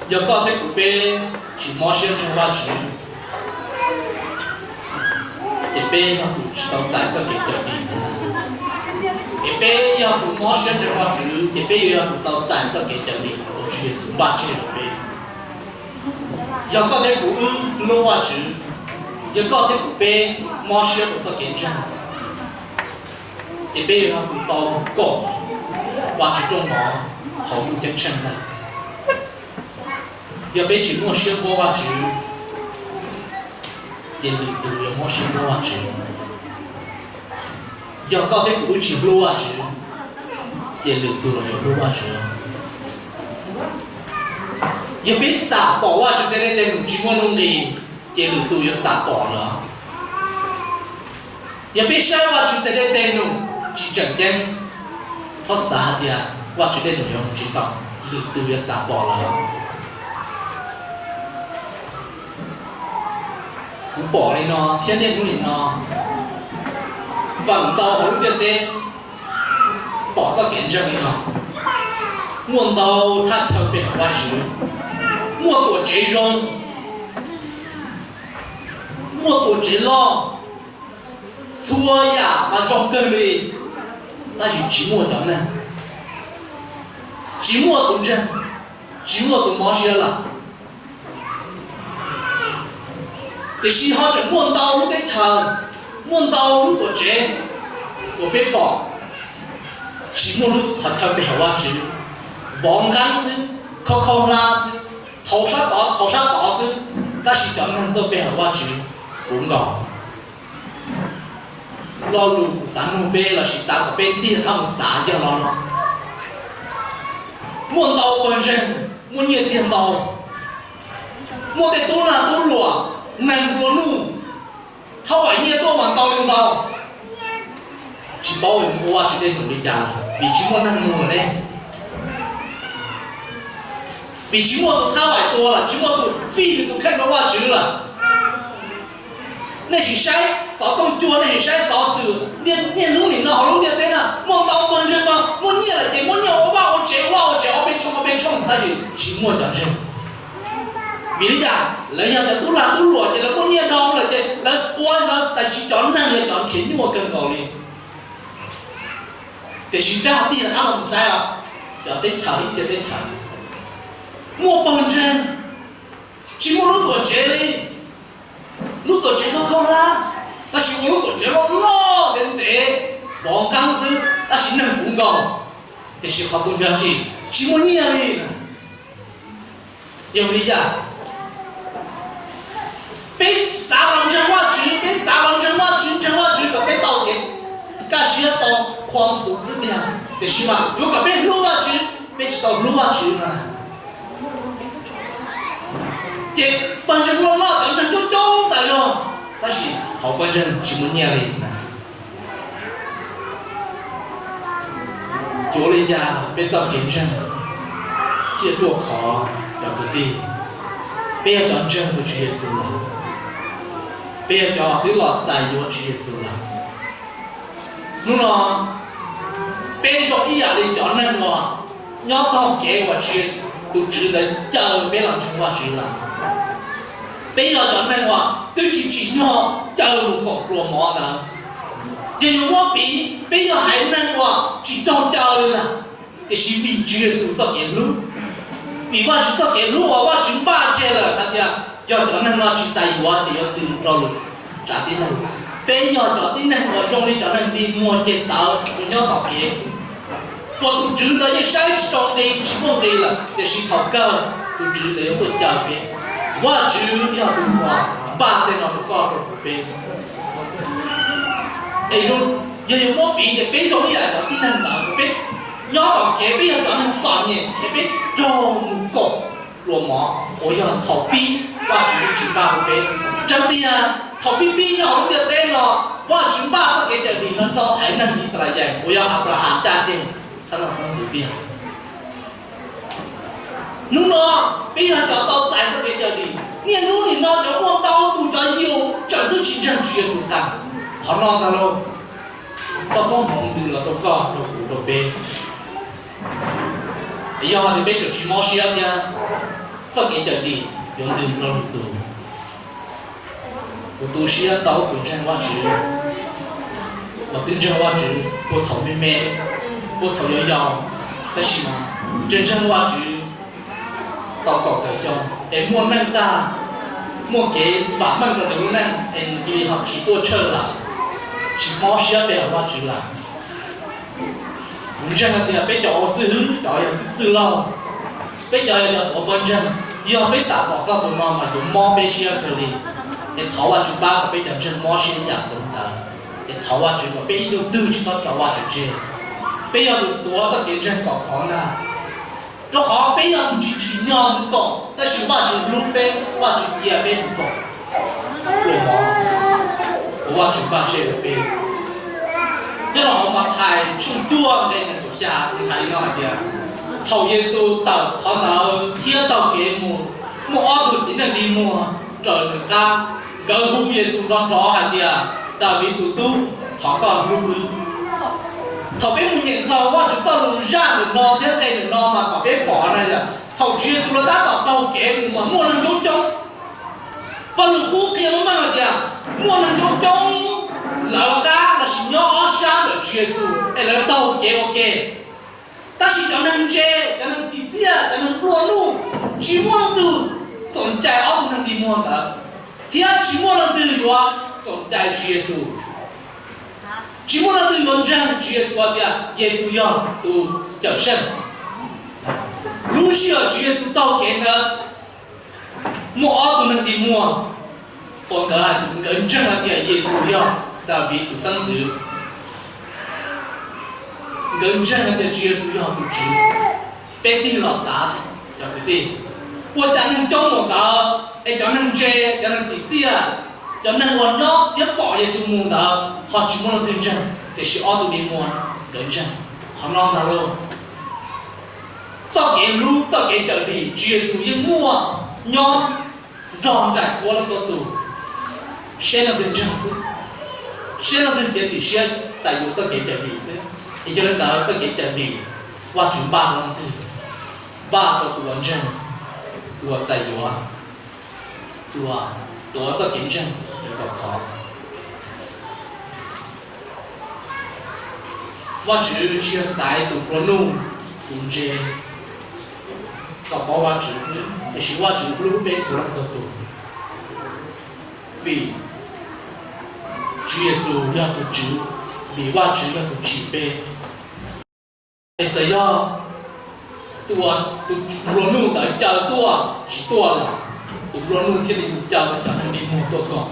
Yog koj thiab kuv peb tsis mob siab ntseeg Vajtswv, ces peb yog tus tsis tau txais txoj kev cawm dim no. Es peb yog tus mob siab ntseeg Vajtswv, ces peb yuav yog tus tau txais txoj kev cawm dim uas Tswv Yexus npaj tseg rau peb. Yog koj thiab kuv wb hlub Vajtswv, yog koj thiab kuv peb mob siab rau txoj kev ntseeg, ces peb yuav yog tus tau kom Vajtswv rooj mov hauv ntuj ceeb tsheej ntag. Yog peb tsis muaj siab npuab Vajtswv, ces lwm tus yuav mob siab npuab Vajtswv. Yog koj thiab kuv wb tsis hlub Vajtswv, ces lwm tus los yuav hlub Vajtswv. Yog peb xam pom Vajtswv tej dej tej num tsis muaj nuj nqis, ces lwm tus yuav xam pom lawm. Yog peb saib Vajtswv tej dej tej num tsis tseem ceeb, txhob xav hais tias Vajtswv tej num yuav mus tsis tau, lwm tus yuav xam pom lawm. Kuv pom li no thiab niaj hnub nim no, feem ntau hauv lub ntiaj teb pom txoj kev ntseeg li no. Muaj ntau thaj chaw pe hawm Vajtswv, muaj tuam tsev zoo, muaj tuam tsev loj, txhua yam mas zoo kawg li, tab sis tsis muaj cov neeg, tsis muaj tus ntseeg, tsis muaj tus mob siab lawm. Tiam sis ho tseem muaj ntau lub teb chaws, muaj ntau lub tuam tsev uas peb pom tsis muaj lub qhov chaw pe hawm Vajtswv, vov nqeeb xwb, khaub khaub hlab xwb, thaum sab tod thaum sab tod xwb, tab sis cov neeg tuaj pe hawm Vajtswv puv nkaus. Lo lus xav nug peb lossis xav kom peb ntiag thaub mus xav yog lo no. Muaj ntau pawg ntseeg, muaj nyiaj txiag ntau, muaj tej tub lag tub luam, neeg nplua nuj, thauj vam nyiaj tuaj mas ntau li ntau, tsis paub ua Vajtswv tej num li cas vim tsis muaj neeg nug lawm ne. Vim tsis muaj tus thauj vam tua lawm, tsis muaj tus fij nws tus kheej rau Vajtswv lawm. Nej sim saib xov tooj cua, nej sim saib xov xwm, niaj hnub nim no hauv lub ntiaj teb na muaj ntau pawg ntseeg mas muaj nyiaj lawm ces muaj nyiaj ua vaj ua tsev, ua vaj ua tsev ob peb tshooj ob peb tshooj, tab sis tsis muaj cov ntseeg. Vim li cas? Lawv yog cov tub lag tub luam ces lawv muaj nyiaj dhau lawm ces lawv ua, lawv tais tsis cov neeg yog cov nrhiav nyuaj kawg nkaus li. Tiam sis peb ho tig rov qab los saib os, cov teb chaws ib txhia teb chaws muaj pawg ntseeg, tsis muaj lub tuam tsev li, lub tuam tsev khaub khaub hlab, tab sis ua lub tuam tsev loj loj ntev ntev, vov nqeeb xwb tab sis neeg puv nkaus, tiam sis qhov tu ntawd tsis, tsis muaj nyiaj li. Yog li cas? Peb xav los ntseeg Vajtswv, peb xav los ntseeg Vajtswv, ntseeg Vajtswv kom peb tau kev kaj siab tau khuam xum xwb tiag, tiam sis mas yuav kom peb hlub Vajtswv, peb tsis tau hlub Vajtswv no. Ces pawg ntseeg loj loj cov ntseeg coob coob tas zog, tab sis hauv pawg ntseeg tsis muaj nyiaj li. Yuav ua li cas peb txoj kev ntseeg thiaj ruaj khov cov kwv tij? Peb yog cov ntseeg tus Tswv Yexus lawm, peb yog cov twb los txais yuav Tswv Yexus lawm. Hnub no peb zoo ib yam li cov neeg uas nyob taug kev uas Tswv Yexus, tus Tswv ntawd caw peb los ntseeg Vajtswv lawm. Peb yog cov neeg uas twb tsis tsim nyog caw mus koom pluas mov ntawd. Yog yuav muab piv, peb yog haiv neeg uas tsis raug caw li lawm, tiam sis vim Tswv Yexus txoj kev hlub, vim Vajtswv txoj kev hlub uas Vajtswv npaj tseg lawm hais tias yog cov neeg no tsis txais yuav ces yuav ntws mus rau lwm tsav tib neeg. Peb yog cov tib neeg uas zoo li cov neeg dig muag ceg tawv uas nyob tom kev, uas tus tswv ntawd yeej saib tsis tau nqi tsis muaj nqi lawm, tiam sis thaum kawg tus tswv ntawd yuav tuaj caw peb. Vajtswv yog tus uas npaj tej no rau koj rau kuv peb. Es yog yuav muab piv ces peb zoo ib yam cov tib neeg ntawd, peb nyob tom kev peb yog cov neeg txom nyem es peb raug mus koom pluas mov uas yog thaum pib Vajtswv yeej tsis npaj rau peb. Tseeb tiag, thaum pib pib nyob hauv lub ntiaj teb no, Vajtswv npaj txoj kev cawm dim no rau haiv neeg Yixalayees uas yog Anplahas caj ces xab laj xab ntxwv tiag. Hnub no peb yog cov tau txais txoj kev cawm dim. Niaj hnub nim no cov muaj ntau tus cov yus tseem twb tsis ntseeg Tswv Yexus tas. Qhov no ntag lauj, txoj koob hmoov ntws los rau koj rau kuv rau peb. Yog hais tias peb tseem tsis mob siab thiab, txoj kev cawm dim yuav ntws rau lwm tus. Kuv tu siab tau tus ntseeg Vajtswv, uas twb ntseeg Vajtswv puag thaum me me, puag thaum yau yau, tab sis mas ntseeg ntseeg Vajtswv tau kaum tawm xyoo es muaj neej tag, muaj kev vam meej rau nws lub neej es nws cia li ho tsis tuaj tshawj lawm, tsis mob siab pe hawm Vajtswv lawm. Kuv ntseeg hais tias peb cov ua xib hwb, cov yog xib hwb txwj laug, peb cov yog cov tuav pawg ntseeg, yog peb xam pom txog tus no mas yuav mob peb siab kawg li. Es thov Vajtswv pab kom peb cov ntseeg mob siab ib yam nkaus ntawd. Es thov Vajtswv kom peb ib tug twg tsis txhob tso Vajtswv tseg. Peb yog tus tuav txoj kev ntseeg kom khov ntag, rau qhov peb yog tus tsis tsim nyog mus koom, tab sis Vajtswv hlub peb, Vajtswv cia peb mus koom. Pluas mov uas Vajtswv npaj tseg rau peb. Nyob rau hauv Mathais tshooj cuaj nqe nees nkaum xya nws hais li no hais tias, thaum Yexus tawm qhov ntawd thiab taug kev mus, muaj ob tug txiv neej dig muag raws nws qab. Nkawd hu Yexus nrov nrov hais tias, Daviv tus tub, thov koj hlub wb. Thaum peb mus nyeem txog Vajtswv txoj lus zaj ntawm no thiab nqe ntawm no mas kom peb pom na yom, thaum Tswv Yexus lawv tab tom taug kev mus mas muaj neeg coob coob. Paj Lug kuj qhia meej hais tias muaj neeg coob coob lawv qab los sis nyob ob sab ntawm Tswv Yexus es lawv taug kev ua ke. Tab sis cov neeg ntse, cov neeg txim txiaj, cov neeg nplua nuj, tsis muaj leej twg xoom cai ob tug neeg dig muag ntawd, thiab tsis muaj leej twg yuav xoom cai Tswv Yexus. Tsis muaj leej twg yuav ntseeg Tswv Yexus hais tias Yexus yog tus cawm seej. Lub sij hawm Tswv Yexus taug kev ntawd, muaj ob tug neeg dig muag uas nkawd, nkawd ntseeg hais tias Yexus yog Daviv tus xeeb ntxwv. Nkawd ntseeg hais tias Tswv Yexus yog tus Tswv. Peb tig los xav, cov kwv tij, ua cas neeg coob ua ntawd es cov neeg ntse, cov neeg txim txiaj, cov neeg uas nyob thiab pom Yexus mus ntawd ho tsis muaj leej twg ntseeg, tiam sis ob tug dig muag nkawd ntseeg? Qhov no ntag lauj. Txoj kev hlub, txoj kev cawm dim Tswv Yexus yeej muaj nyob nrog nraim txhua leej txhua tus, saib leej twg ntseeg xwb, saib leej twg txiav txim siab txais yuav txoj kev cawm dim xwb. Es yog li ntawd txoj kev cawm dim Vajtswv npaj rau leej twg? Npaj rau tus uas ntseeg, tus uas txais yuav, tus uas tuav txoj kev ntseeg kom khov. Vajtswv tsis yog xaiv tus nplua nuj, tus ntse kom paub Vajtswv xwb, tiam sis Vajtswv hlub peb txhua leej txhua tus, vim Tswv Yexus yog tus Tswv, vim Vajtswv yog tus tsim peb. Es txawm yog tus, tus nplua nuj ntawd caw tuaj tsis tuaj los, tus nplua nuj thiaj li mus caw cov neeg dig muag tuaj koom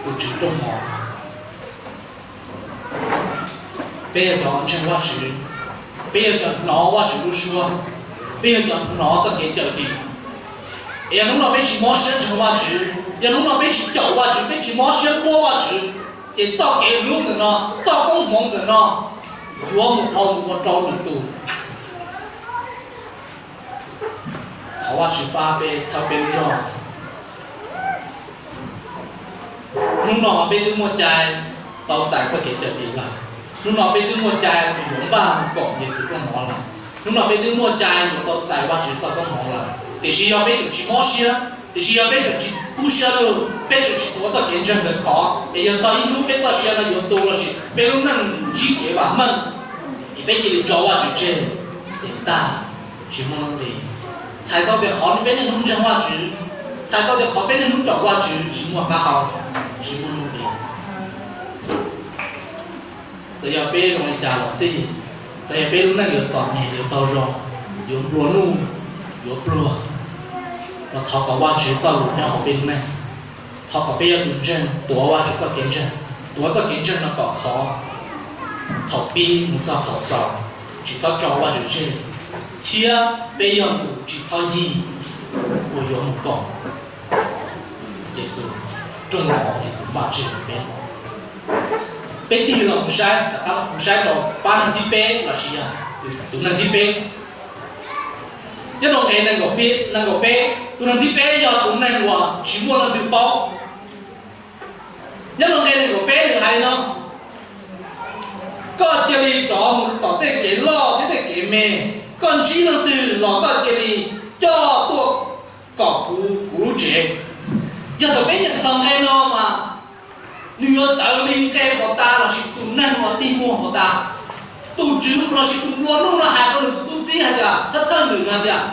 tus Tswv rooj mov. Peb yog cov ntseeg Vajtswv, peb yog cov hnov Vajtswv lub suab, peb yog cov hnov txoj kev cawm dim. Es yog hnub no peb tsis mob siab ntseeg Vajtswv, yog hnub no peb tsis caum Vajtswv, peb tsis mob siab quab Vajtswv, ces txoj kev hlub ntawm no, txoj koob hmoov ntawm no yuav mus dhau mus ua rau lwm tus. Thov Vajtswv pab peb txhawb peb lub zog. Hnub no peb twb muaj cai tau txais txoj kev cawm dim lawm. Hnub no peb twb muaj cai mus yuav npaj koom Yexus rooj mov lawm. Hnub no peb twb muaj cai yuav tau txais Vajtswv txoj koob hmoov lawm. Tiam sis yog peb tseem tsis mob siab, Tiam sis yog peb tseem tsis kub siab lug, peb tseem tsis tuav txoj kev ntseeg ntawd khov, es yog txog ib hnub peb txoj sia no yuav tu lossis peb lub neej ntsib kev vam meej, es peb cia li tso Vajtswv tseg, ces tag, tsis muaj nuj nqis. Txhais tau tias qhov peb niaj hnub ntseeg Vajtswv, txhais tau tias qhov peb niaj hnub caum Vajtswv tsis muaj qab hau, tsis muaj nuj nqis. Txawm yog peb zoo li cas los xij, txawm yog peb lub neej yuav txom nyem yuav tau zoo, yuav nplua nuj, yuav pluag, los thov kom Vajtswv txoj lus nyob hauv peb lub neej. Thov kom peb yog tus ntseeg tuav Vajtswv txoj kev ntseeg, tuav txoj kev ntseeg no kom khov thaum pib mus txog thaum xaus, tsis txhob tso Vajtswv tseg, thiab peb yog tus tsis txhob yig uas yuav mus koom Yexus, rooj mov Yexus npaj tseg rau peb. Peb tig los mus saib, rov qab mus saib rau pab neeg thib peb lossis yog tus neeg thib peb. Nyob rau nqe nees nkaum peb, tus neeg thib peb yog tus neeg uas tsis muaj leej twg paub. Nyob rau nqe nees nkaum peb nws hais li no: Koj cia li rov mus tom tej kev loj thiab tej kev me, koj ntsib leej twg los koj cia li coj tuaj kom kuv kuv lub tsev. Yog thaum peb nyeem txog nqe no mas nws yuav txawv li nqe puas tas lossis tus neeg uas dig muag puas tas. Tus tswv lossis tus nplua nuj no hais rau nws tus tub txib hais tias, thawj thawj nws no tias,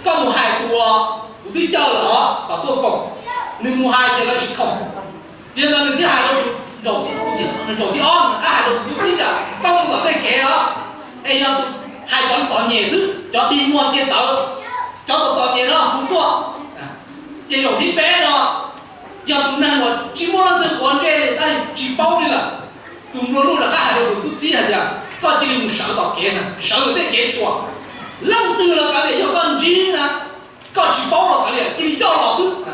koj mus hais tus uas kuv twb coj lawm os kom tuaj koom. Nws mus hais ces lawv tsis koom. Yog li ntawd nws thiaj hais rau, nws zaum thib ob nws thiaj hais rau tus tub txib tias, koj mus tom tej kev os, es yog hais cov txom nyem xwb, cov dig muag cia tawv, cov txom txom nyem no hu tuaj. Ces zaum thib peb no yog tus neeg uas tsis muaj leej twg quav ntsej li, tsis paub li lawm. Tus nplua nuj rov qab hais rau tus tub txib hais tias, koj cia li mus sawv tom kev na, sawv tom tej kev tshuam. Leej twg los kav liam, yog koj ntsib na, koj tsis paub los kav liam, cia li coj los xwb.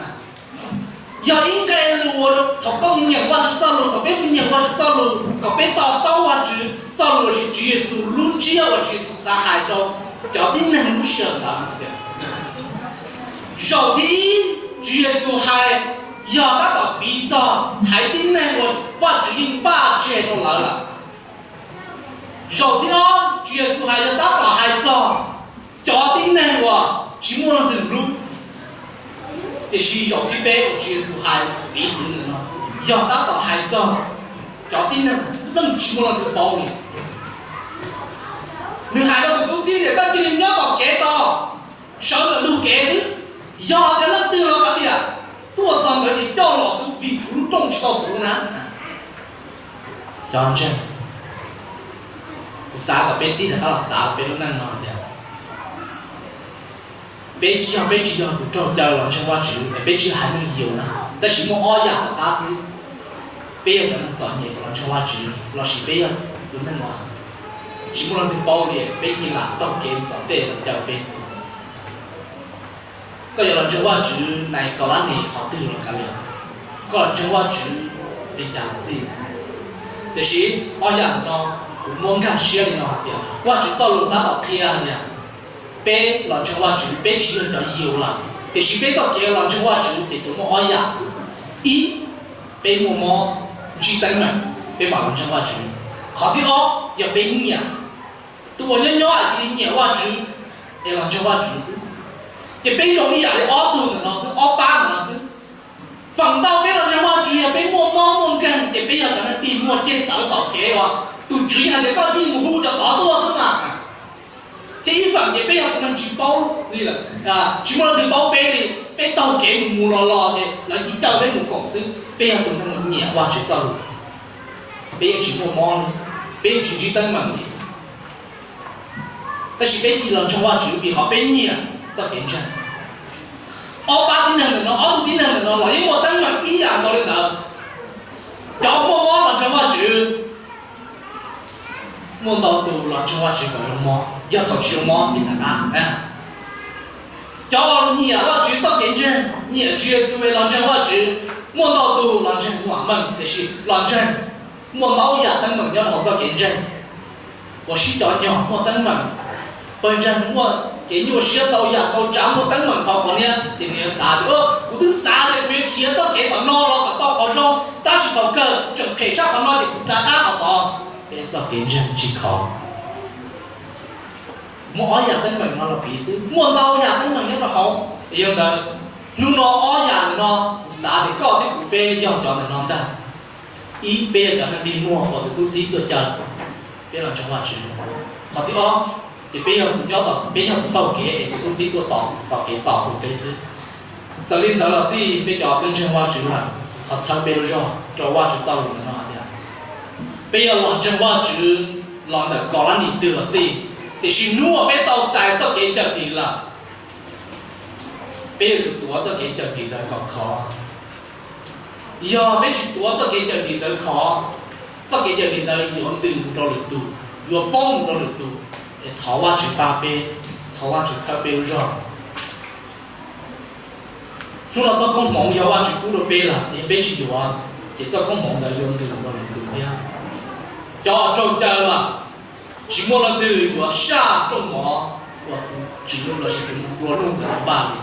Yog ib nqe lus uas thaum koj mus nyeem Vajtswv txoj lus, thaum peb mus nyeem Vajtswv txoj lus kom peb to taub Vajtswv txoj lus lossis Tswv Yexus lub ntsiab uas Tswv Yexus xav hais rau cov tib neeg lub sij hawm ntawd tias, zaum thib ib Tswv Yexus hais yog tab tom piv txog haiv tib neeg uas Vajtswv yeej npaj tseg rau lawv lawm. Zaum thib ob Tswv Yexus hais yog tab tom hais txog cov tib neeg uas tsis muaj leej twg hlub. Tiam sis zaum thib peb uas Tswv Yexus hais piv txwv ntawm no yog tab tom hais txog cov tib neeg yeej tsis muaj leej twg paub li. Nws hais rau tus tub txib tias, koj cia li nyob tom kev tos, sawv ntawm ntug kev xwb. Yog tias leej twg los kav liam, tuaj txog ntawd ces coj los xwb, vim kuv lub rooj tsis tau puv na. Cov ntseeg, kuv xav kom peb tig rov qab los xav peb lub neej no tias, peb tsis yog, peb tsis yog tus raug caw los ntseeg Vajtswv es peb tsis yog haiv neeg yus na. Tab sis muaj ob yam tom qab xwb. Peb yog cov neeg txom nyem los ntseeg Vajtswv lossis peb yog tus neeg uas tsis muaj leej twg paub li, peb cia li lam taug kev tom tej los caw peb. Koj yuav los ntseeg Vajtswv nais kaum lab nes qhov twg los kav liam, koj los ntseeg Vajtswv li cas los xij. Tiam sis ob yam no kuv muab nkag siab li no hais tias Vajtswv txoj lus tab tom qhia hais tias peb los ntseeg Vajtswv peb tsis yog cov yus lawm, tiam sis peb txoj kev los ntseeg Vajtswv ces tsuas muaj ob yam xwb. Ib, peb muaj mob ntsib teeb meem peb mam los ntseeg Vajtswv. Qhov thib ob yog peb nyiam. Tus uas nyob nyob cia li nyiam Vajtswv es los ntseeg Vajtswv xwb. Ces peb zoo ib yam li ob tug ntawm no xwb, ob pab ntawm no xwb. Feem ntau peb los ntseeg Vajtswv yog peb muaj mob muaj nkeeg ces peb yog cov neeg dig muag ceg tawv tom kev uas tus Tswv hais tias koj cia li mus hu cov tod tuaj xwb mas. Thiab ib feem ces peb yog tus neeg tsis paub li lawm, tsis muaj leej twg paub peb li, peb taug kev mus mus los los ces lawv cia li caw peb mus koom xwb. Peb yog tus neeg uas nyiam Vajtswv txoj lus, peb yeej tsis muaj mob li, peb yeej tsis ntsib teeb meem li. Tab sis peb cia li los ntseeg Vajtswv vim qhov peb nyiam txoj kev ntseeg. Ob pab tib neeg ntawm no, ob tug tib neeg ntawm no los yeej muaj teeb meem ib yam nkaus li ntawd. Cov muaj mob los ntseeg Vajtswv, muaj ntau tus los ntseeg Vajtswv kom zoo mob, yog thaum tsis zoo mob li ntawd na. Cov nyiam Vajtswv txoj kev ntseeg, nyiam Tswv Yexus es los ntseeg Vajtswv, muaj ntau tus los ntseeg vam meej, tiam sis los ntseeg muaj ntau yam teeb meem nyob rau hauv txoj kev ntseeg. Uas sib cov nyog muaj teeb meem, pawg ntseeg muaj kev nyuaj siab ntau yam ntau tsav, muaj teeb meem ntxhov pov niab, ces nws yuav xav tias, kuv twb xav tias kuv yuav khiav txoj kev tom no los kom tau qhov zoo, tab sis thaum kawg tseem phem tshaj qhov no ces kuv rov qab qhov tod. Peb txoj kev ntseeg tsis khov. Muaj ob yam teeb meem no los piv xwb, muaj ntau yam teeb meem nyob rau hauv. Yog li ntawd, Hnub no ob yam ntawm no kuv xav tias koj thiab kuv peb yog cov ntawm no ntag. Ib, peb yog cov neeg dig muag uas tus tub txib tuaj caw peb los ntseeg Vajtswv. Qhov thib ob, ces peb yog tus nyob tom, peb yog tus taug kev es tus tub txib tuaj tos, tos kev tos tus peb xwb. Txawm li ntawd los xij, peb cov twb ntseeg Vajtswv lawm, thov txhawb peb lub zog rau Vajtswv txoj lus ntawm no hais tias peb yog los ntseeg Vajtswv los ntawm kaum lab nim twg los xij, tiam sis hnub uas peb tau txais txoj kev cawm dim lawm, peb yuav tsum tuav txoj kev cawm dim ntawd kom khov. Yog peb tsis tuav txoj kev cawm dim ntawd khov, txoj kev cawm dim ntawd yuav ntws mus rau lwm tus, yuav poob mus rau lwm tus. Es thov Vajtswv pab peb, thov Vajtswv txhawb peb lub zog. Hnub no txoj koob hmoov yog Vajtswv pub rau peb lawm, yog peb tsis yuav, ces txoj koob hmoov ntawd yuav ntws mus rau lwm tus thiab. Cov uas raug caw lawm, tsis muaj leej twg yuav saj rooj mov uas tus tsim nuj lossis tus nplua nuj ntawd los npaj li.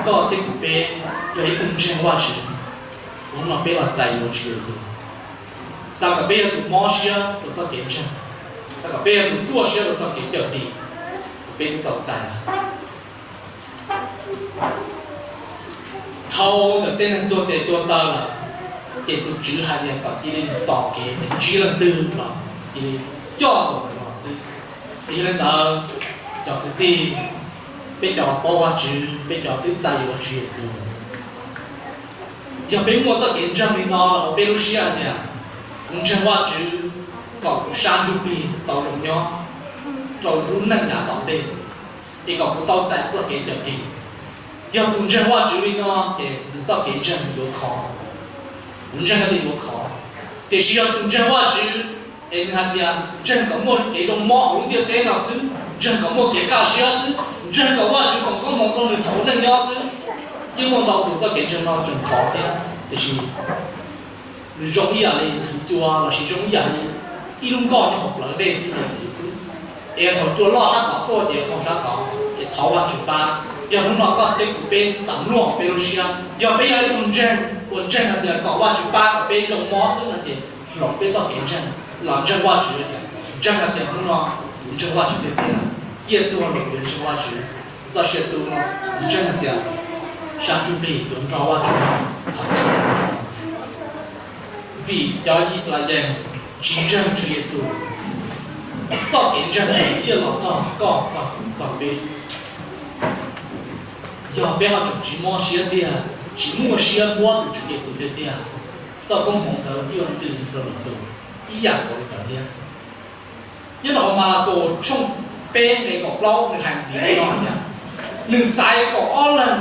Koj thiab kuv peb yog ib tug ntseeg Vajtswv, hnub no peb los txais yuav Tswv Yexus. Xav kom peb yog tus mob siab rau txoj kev ntseeg, xav kom peb yog tus ruaj siab rau txoj kev cawm dim uas peb twb tau txais lawm. Dhau ntawm tej neeg tuag tes tuag taw lawm, ces tus Tswv hais tias kom cia li tos kev es ntsib leej twg los cia li coj tus ntawd los xwb. Es yog li ntawd, cov kwv tij, peb cov paub Vajtswv, peb cov twb txais yuav Tswv Yexus, yog peb muaj txoj kev ntseeg li no los hauv peb lub siab hais tias kuv ntseeg Vajtswv kom kuv sab ntsuj plig tau zoo nyob rau lub neej yav tom ntej, es kom kuv tau txais txoj kev cawm dim. Yog tus ntseeg Vajtswv li no, ces nws txoj kev ntseeg yuav khov, kuv ntseeg tias yuav khov. Tiam sis yog tus ntseeg Vajtswv es nws hais tias ntseeg kom muaj kev zoo mob hauv lub ntiaj teb no xwb, ntseeg kom muaj kev kaj siab xwb, ntseeg kom Vajtswv foom koob hmoov rau nws thaum ua neej nyob xwb, yeej muaj ntau tus txoj kev ntseeg no tseem khov thiab. Tiam sis nws zoo ib yam li thaum cua lossis zoo ib yam li ib lub nkoj nyob hauv plawv dej xwb, nws txwv xwb. Es thaum cua loj sab tod tuaj ces qhau sab tod, ces thov Vajtswv pab. Yog hnub no koj thiab kuv peb xam luaj peb lub siab, yog peb yog ib tug ntseeg uas ntseeg hais tias kom Vajtswv pab kom peb zoo mob xwb no ces hloov peb txoj kev ntseeg los ntseeg Vajtswv tias, ntseeg hais tias hnub no kuv ntseeg Vajtswv tiag tiag, ciaj tuag los kuv yuav ntseeg Vajtswv. Txoj sia tu no kuv ntseeg hais tias sab ntsuj plig yuav nrog Vajtswv tham. Vim cov Yixalayees tsis ntseeg Tswv Yexus, txoj kev ntseeg thiaj los txog koj txog kuv txog peb. Yog peb ho tseem tsis mob siab tiag, tsis muaj siab muab tus Tswv Yexus tiag tiag, txoj koob hmoov ntawd yuav ntws rau lwm tus ib yam nkaus li ntawd thiab. Nyob rau hauv Malakaus tshooj peb nqe kaum plaub nws hais ntxiv li no hais tias, nws xaiv kaum ob leeg,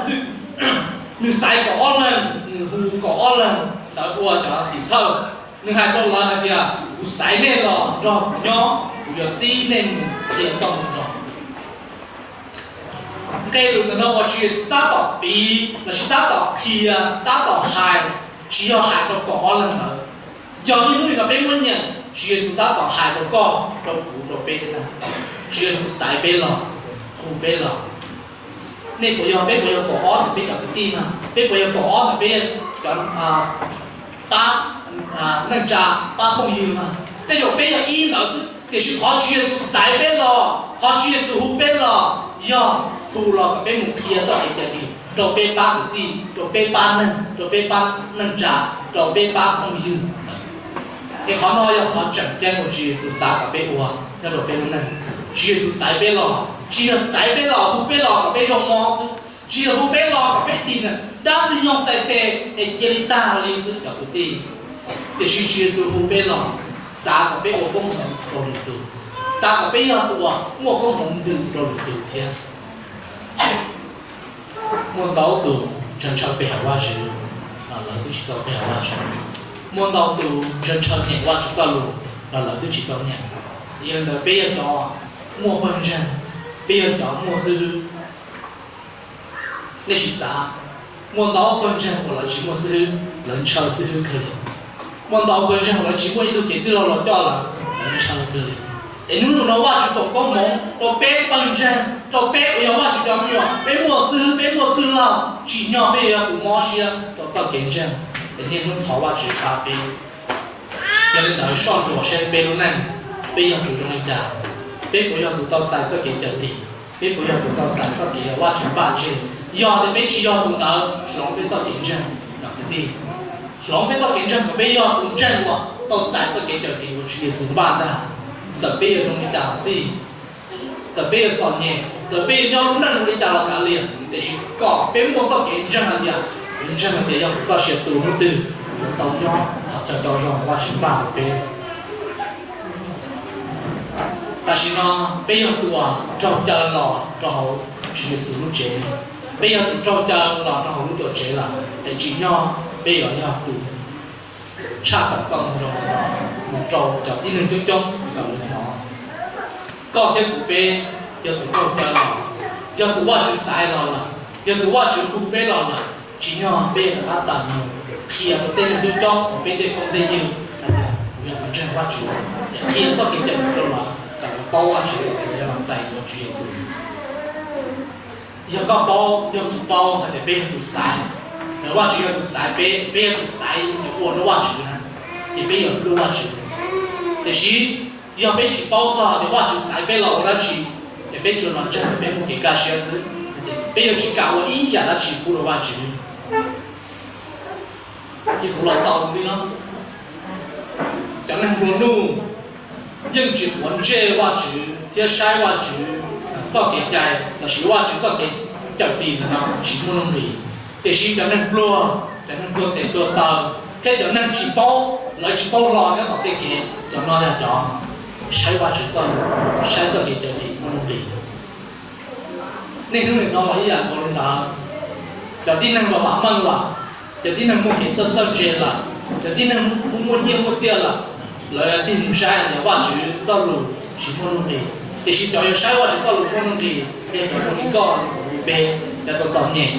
nws xaiv kaum ob leeg, nws hu kaum ob leeg ntawd ua cov tim thawj. Nws hais rau lawv hais tias, kuv xaiv nej los nrog kuv nyob, kuv yuav txib nej mus qhia txoj moo zoo. Nqe lus ntawm no uas Tswv Yexus tab tom piv lossis tab tom qhia, tab tom hais, tsis yog hais rau kaum ob leeg ntawd. Yog niaj hnub no peb muab nyeem, Tswv Yexus tab tom hais rau koj, rau kuv, rau peb ntag. Tswv Yexus xaiv peb los, hu peb los. Nej puas yog, peb puas yog kaum ob ntawm peb cov kwv tij mas? Peb puas yog kaum ob ntawm peb cov pab neej tsa, pab phooj ywg mas? Tej zaum peb yog ib ntawd xwb, tiam sis qhov Tswv Yexus xaiv peb los, qhov Tswv Yexus hu peb los, yog hu los kom peb mus qhia txoj kev cawm dim rau peb pab kwv tij, rau peb pab neeg, rau peb pab neej tsa, rau peb pab phooj ywg. Es qhov no yog qhov tseem ceeb uas Tswv Yexus xav kom peb ua nyob rau peb lub neej. Tswv Yexus xaiv peb los, tsis yog xaiv peb los, hu peb los kom peb zoo mob xwb, tsis yog hu peb los kom peb dim dab ntxwg nyoog txhais tes es cia li tag li xwb cov kwv tij. Tiam sis Tswv Yexus hu peb los, xav kom peb ua koob hmoov rau lwm tus, xav kom peb yog tus uas muaj koob hmoov ntws rau lwm tus thiab. Muaj ntau tus ntshaw ntshaw pe hawm Vajtswv los lawv twb tsis tau pe hawm Vajtswv. Muaj ntau tus ntshaw ntshaw nyeem Vajtswv txoj lus los lawv twb tsis tau nyeem. Yog li ntawd peb yog cov muaj pawg ntseeg, peb yog cov muaj xib hwb. Nej sim xav, muaj ntau pawg ntseeg uas lawv tsis muaj xib hwb, lawv ntshaw xib hwb kawg li. Muaj ntau pawg ntseeg uas lawv tsis muaj ib tug cev txwj laug los coj lawv, lawv ntshaw kawg li. Es hnub no Vajtswv foom koob hmoov rau peb pawg ntseeg, rau peb uas yog Vajtswv cov me nyuam, peb muaj xib hwb, peb muaj txwj laug, tsim nyog peb yuav yog tus mob siab rau txoj kev ntseeg. Es niaj hnub thov Vajtswv pab peb. Yog li ntawd soj ntsuam saib peb lub neej, peb yog tus zoo li cas, peb puas yog tus tau txais txoj kev cawm dim, Peb puas yog tus tau txais txoj kev uas Vajtswv npaj tseg? Yog tias peb tsis yog tus ntawd, hloov peb txoj kev ntseeg, cov kwv tij. Hloov peb txoj kev ntseeg kom peb yog tus ntseeg uas tau txais txoj kev cawm dim uas Tswv Yexus npaj ntag. Txawm peb yuav zoo li cas los xij, txawm peb yuav txom nyem, txawm peb yuav nyob lub neej zoo li cas los kav liam, tiam sis kom peb muaj txoj kev ntseeg hais tias kuv ntseeg hais tias yog kuv txoj sia tu hnub twg, kuv tau nyob qhov chaw tau zoo uas Vajtswv npaj rau peb. Tam sim no peb yog tus uas raug caw los rau hauv Tswv Yexus lub tsev, peb yog tus raug caw los rau hauv lub tuam tsev lawm, es tsim nyog peb yuav yog tus tshaj tawm txoj moo zoo mus rau cov tib neeg coob coob kom lawv hnov. Koj thiab kuv peb yog tus raug caw los, yog tus Vajtswv xaiv los lawm, yog tus Vajtswv hu peb los lawm, tsim nyog peb yuav rov qab tawm mus qhia rau tej neeg coob coob uas peb tej phooj tej ywg hais tias kuv yog tus ntseeg Vajtswv, es qhia txoj kev cawm dim rau lawv kom lawv paub Vajtswv, kom lawv los txais yuav Tswv Yexus. Yog koj paub, yog kuv paub hais tias peb yog tus xaiv, Vajtswv yog tus xaiv peb, peb yog tus xaiv ua rau Vajtswv na, ces peb yuav hlub Vajtswv. Tiam sis yog peb tsis paub txog tias Vajtswv xaiv peb los ua dab tsi, ces peb tsuas los ntseeg peb muaj kev kaj siab xwb, peb yuav tsis kam ua ib yam dab tsi pub rau Vajtswv. Ces kuv los xaus li no, cov neeg nplua nuj yeej tsis quav ntsej Vajtswv thiab saib Vajtswv txoj kev cai lossis Vajtswv txoj kev cawm dim ntawm no tsis muaj nuj nqis. Tiam sis cov neeg pluag, cov neeg tuag tes tuag taw, thiab cov neeg tsis paub, lawv tsis paub hlo nyob tom tej kev, cov no yog cov saib Vajtswv txoj, saib txoj kev cawm dim muaj nuj nqis. Niaj hnub nim no los ib yam nkaus li ntawd, cov tib neeg uas vam meej lawm, cov tib neeg muaj kev txawj txawj ntse lawm, cov tib neeg muaj muaj nyiaj muaj txiaj lawm, lawv tig mus saib hais tias Vajtswv txoj lus tsis muaj nuj nqis. Tiam sis cov uas saib Vajtswv txoj lus muaj nuj nqis yog cov zoo li koj li peb, cov tau txom nyem,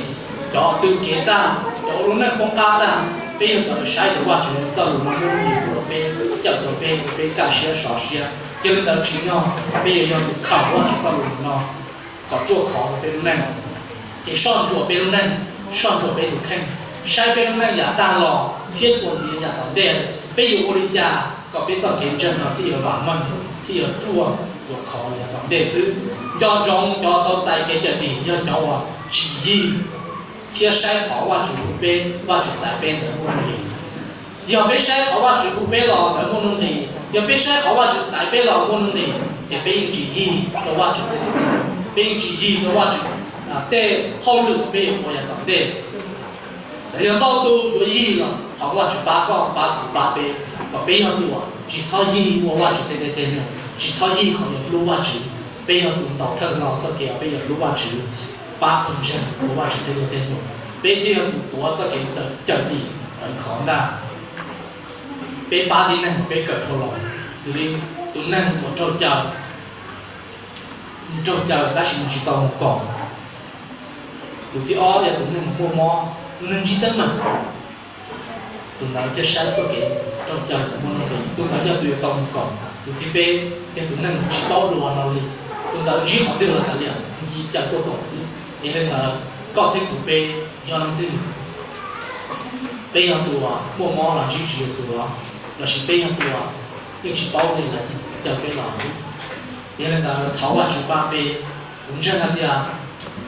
cov tw kev tag, cov ua lub neej poob qab tag, peb yog cov uas saib tias Vajtswv txoj lus no muaj nuj nqis rau peb, cawm rau peb, rau peb kaj siab sov siab. Yog li ntawd tsim nyog peb yuav yog tus khaws Vajtswv txoj lus no kom ruaj khov rau peb lub neej, es soj ntsuam peb lub neej, soj ntsuam peb tus kheej, saib peb lub neej yav tag los thiab txuas ntxiv yav tom ntej, peb yuav ua li cas kom peb txoj kev ntseeg no thiaj yuav vam meej, thiaj yuav ruaj, yuav khov yav tom ntej xwb. Nco ntsoov cov tau txais kev cawm dim yog cov uas tsis yig thiab saib qhov Vajtswv hu peb, Vajtswv xaiv peb ntawd muaj nuj nqis. Yog peb saib qhov Vajtswv hu peb los ntawd muaj nuj nqis, yog peb saib qhov Vajtswv xaiv peb los muaj nuj nqis, ces peb yeej tsis yig rau Vajtswv tej, peb yeej tsis yig rau Vajtswv tej hauj lwm peb yuav ua yav tom ntej. Yog ntau tus yuav yig los thov Vajtswv pab koj, pab kuv, pab peb, kom peb yog tus uas tsis txhob yig ua Vajtswv tej dej tej num, tsis txhob yig qhov yuav hlub Vajtswv. Peb yog tus ntaus thawj hlo txoj kev uas peb yuav hlub Vajtswv, pab pawg ntseeg ua Vajtswv tej dej tej num, peb thiaj yog tus tuav txoj kev cawm dim rawv khov ntag. Peb pab tib neeg uas peb kawm dhau los, xws li tus neeg uas raug caw, nws raug caw tab sis nws tsis tau mus koom. Tus thib ob yog tus neeg muaj mob, tus neeg ntsib teeb meem, tus ntawd thiaj saib txoj kev raug caw ntawd muaj nuj nqis, tus ntawd yog tus yuav tau mus koom. Tus thib peb yog tus neeg tsis paub dua hlo li, tus ntawd ntsib qhov twg los kav liam, nws cia li tuaj koom xwb. Yog li ntawd, koj thiab kuv peb yog leej twg? Peb yog tus uas muaj mob los ntsib Tswv Yexus los, lossis peb yog tus uas yeej tsis paub li, lawv caw peb los xwb? Yog li ntawd thov Vajtswv pab peb. Kuv ntseeg hais tias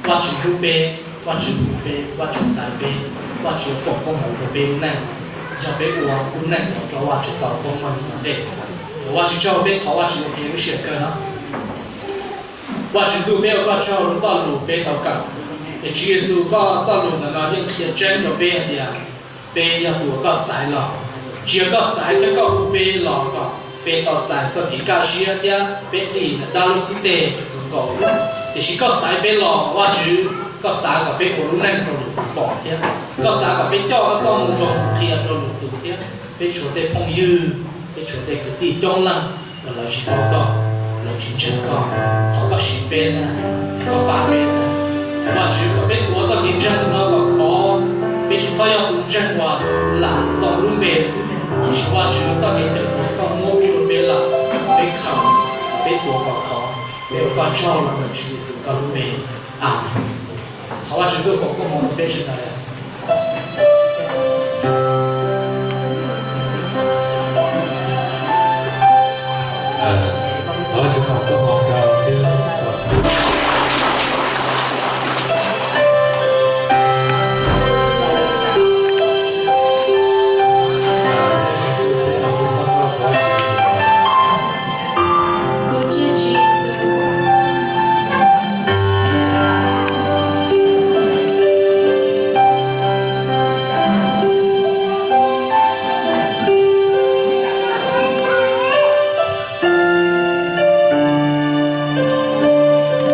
Vajtswv hlub peb, Vajtswv hlub peb, Vajtswv xaiv peb, Vajtswv yuav foom koob hmoov rau peb lub neej, yog peb ua lub neej uas rau Vajtswv tau koob meej tom ntej. Thov Vajtswv tsaug, peb thov Vajtswv ua ke lub sij hawm kawg no. Vajtswv ntuj, peb ua koj tsaug rau txoj lus peb tau kawm, es Tswv Yexus koj txoj lus ntawm no yeej qhia tseeb rau peb hais tias peb yog tus uas koj xaiv los. Tsis yog koj xaiv thiab koj hu peb los kom peb tau txais txoj kev kaj siab thiab peb dim ntawm dab lub xib teg tus nkaus xwb, tiam sis koj xaiv peb los, Vajtswv, koj xav kom peb ua lub neej rau lwm tus pom thiab koj xav kom peb coj koj txoj moo zoo qhia rau lwm tus thiab. Peb tshuav tej phooj ywg, peb tshuav tej kwv tij coob leej uas lawv tsis paub koj, lawv tsis ntseeg koj. Thov koj siv peb na, koj pab peb na. Vajtswv, kom peb tuav txoj kev ntseeg no kom khov, peb tsis txhob yog tus ntseeg uas lam tau lub npe xwb, tiam sis Vajtswv, txoj kev cawm dim koj muab pub rau peb lawm, peb khaws, peb tuav kom khov. Peb ua koj tsaug los ntawm Tswv Yexus koj lub npe. Amees. Thov Vajtswv foom koob hmoov rau peb sawv daws.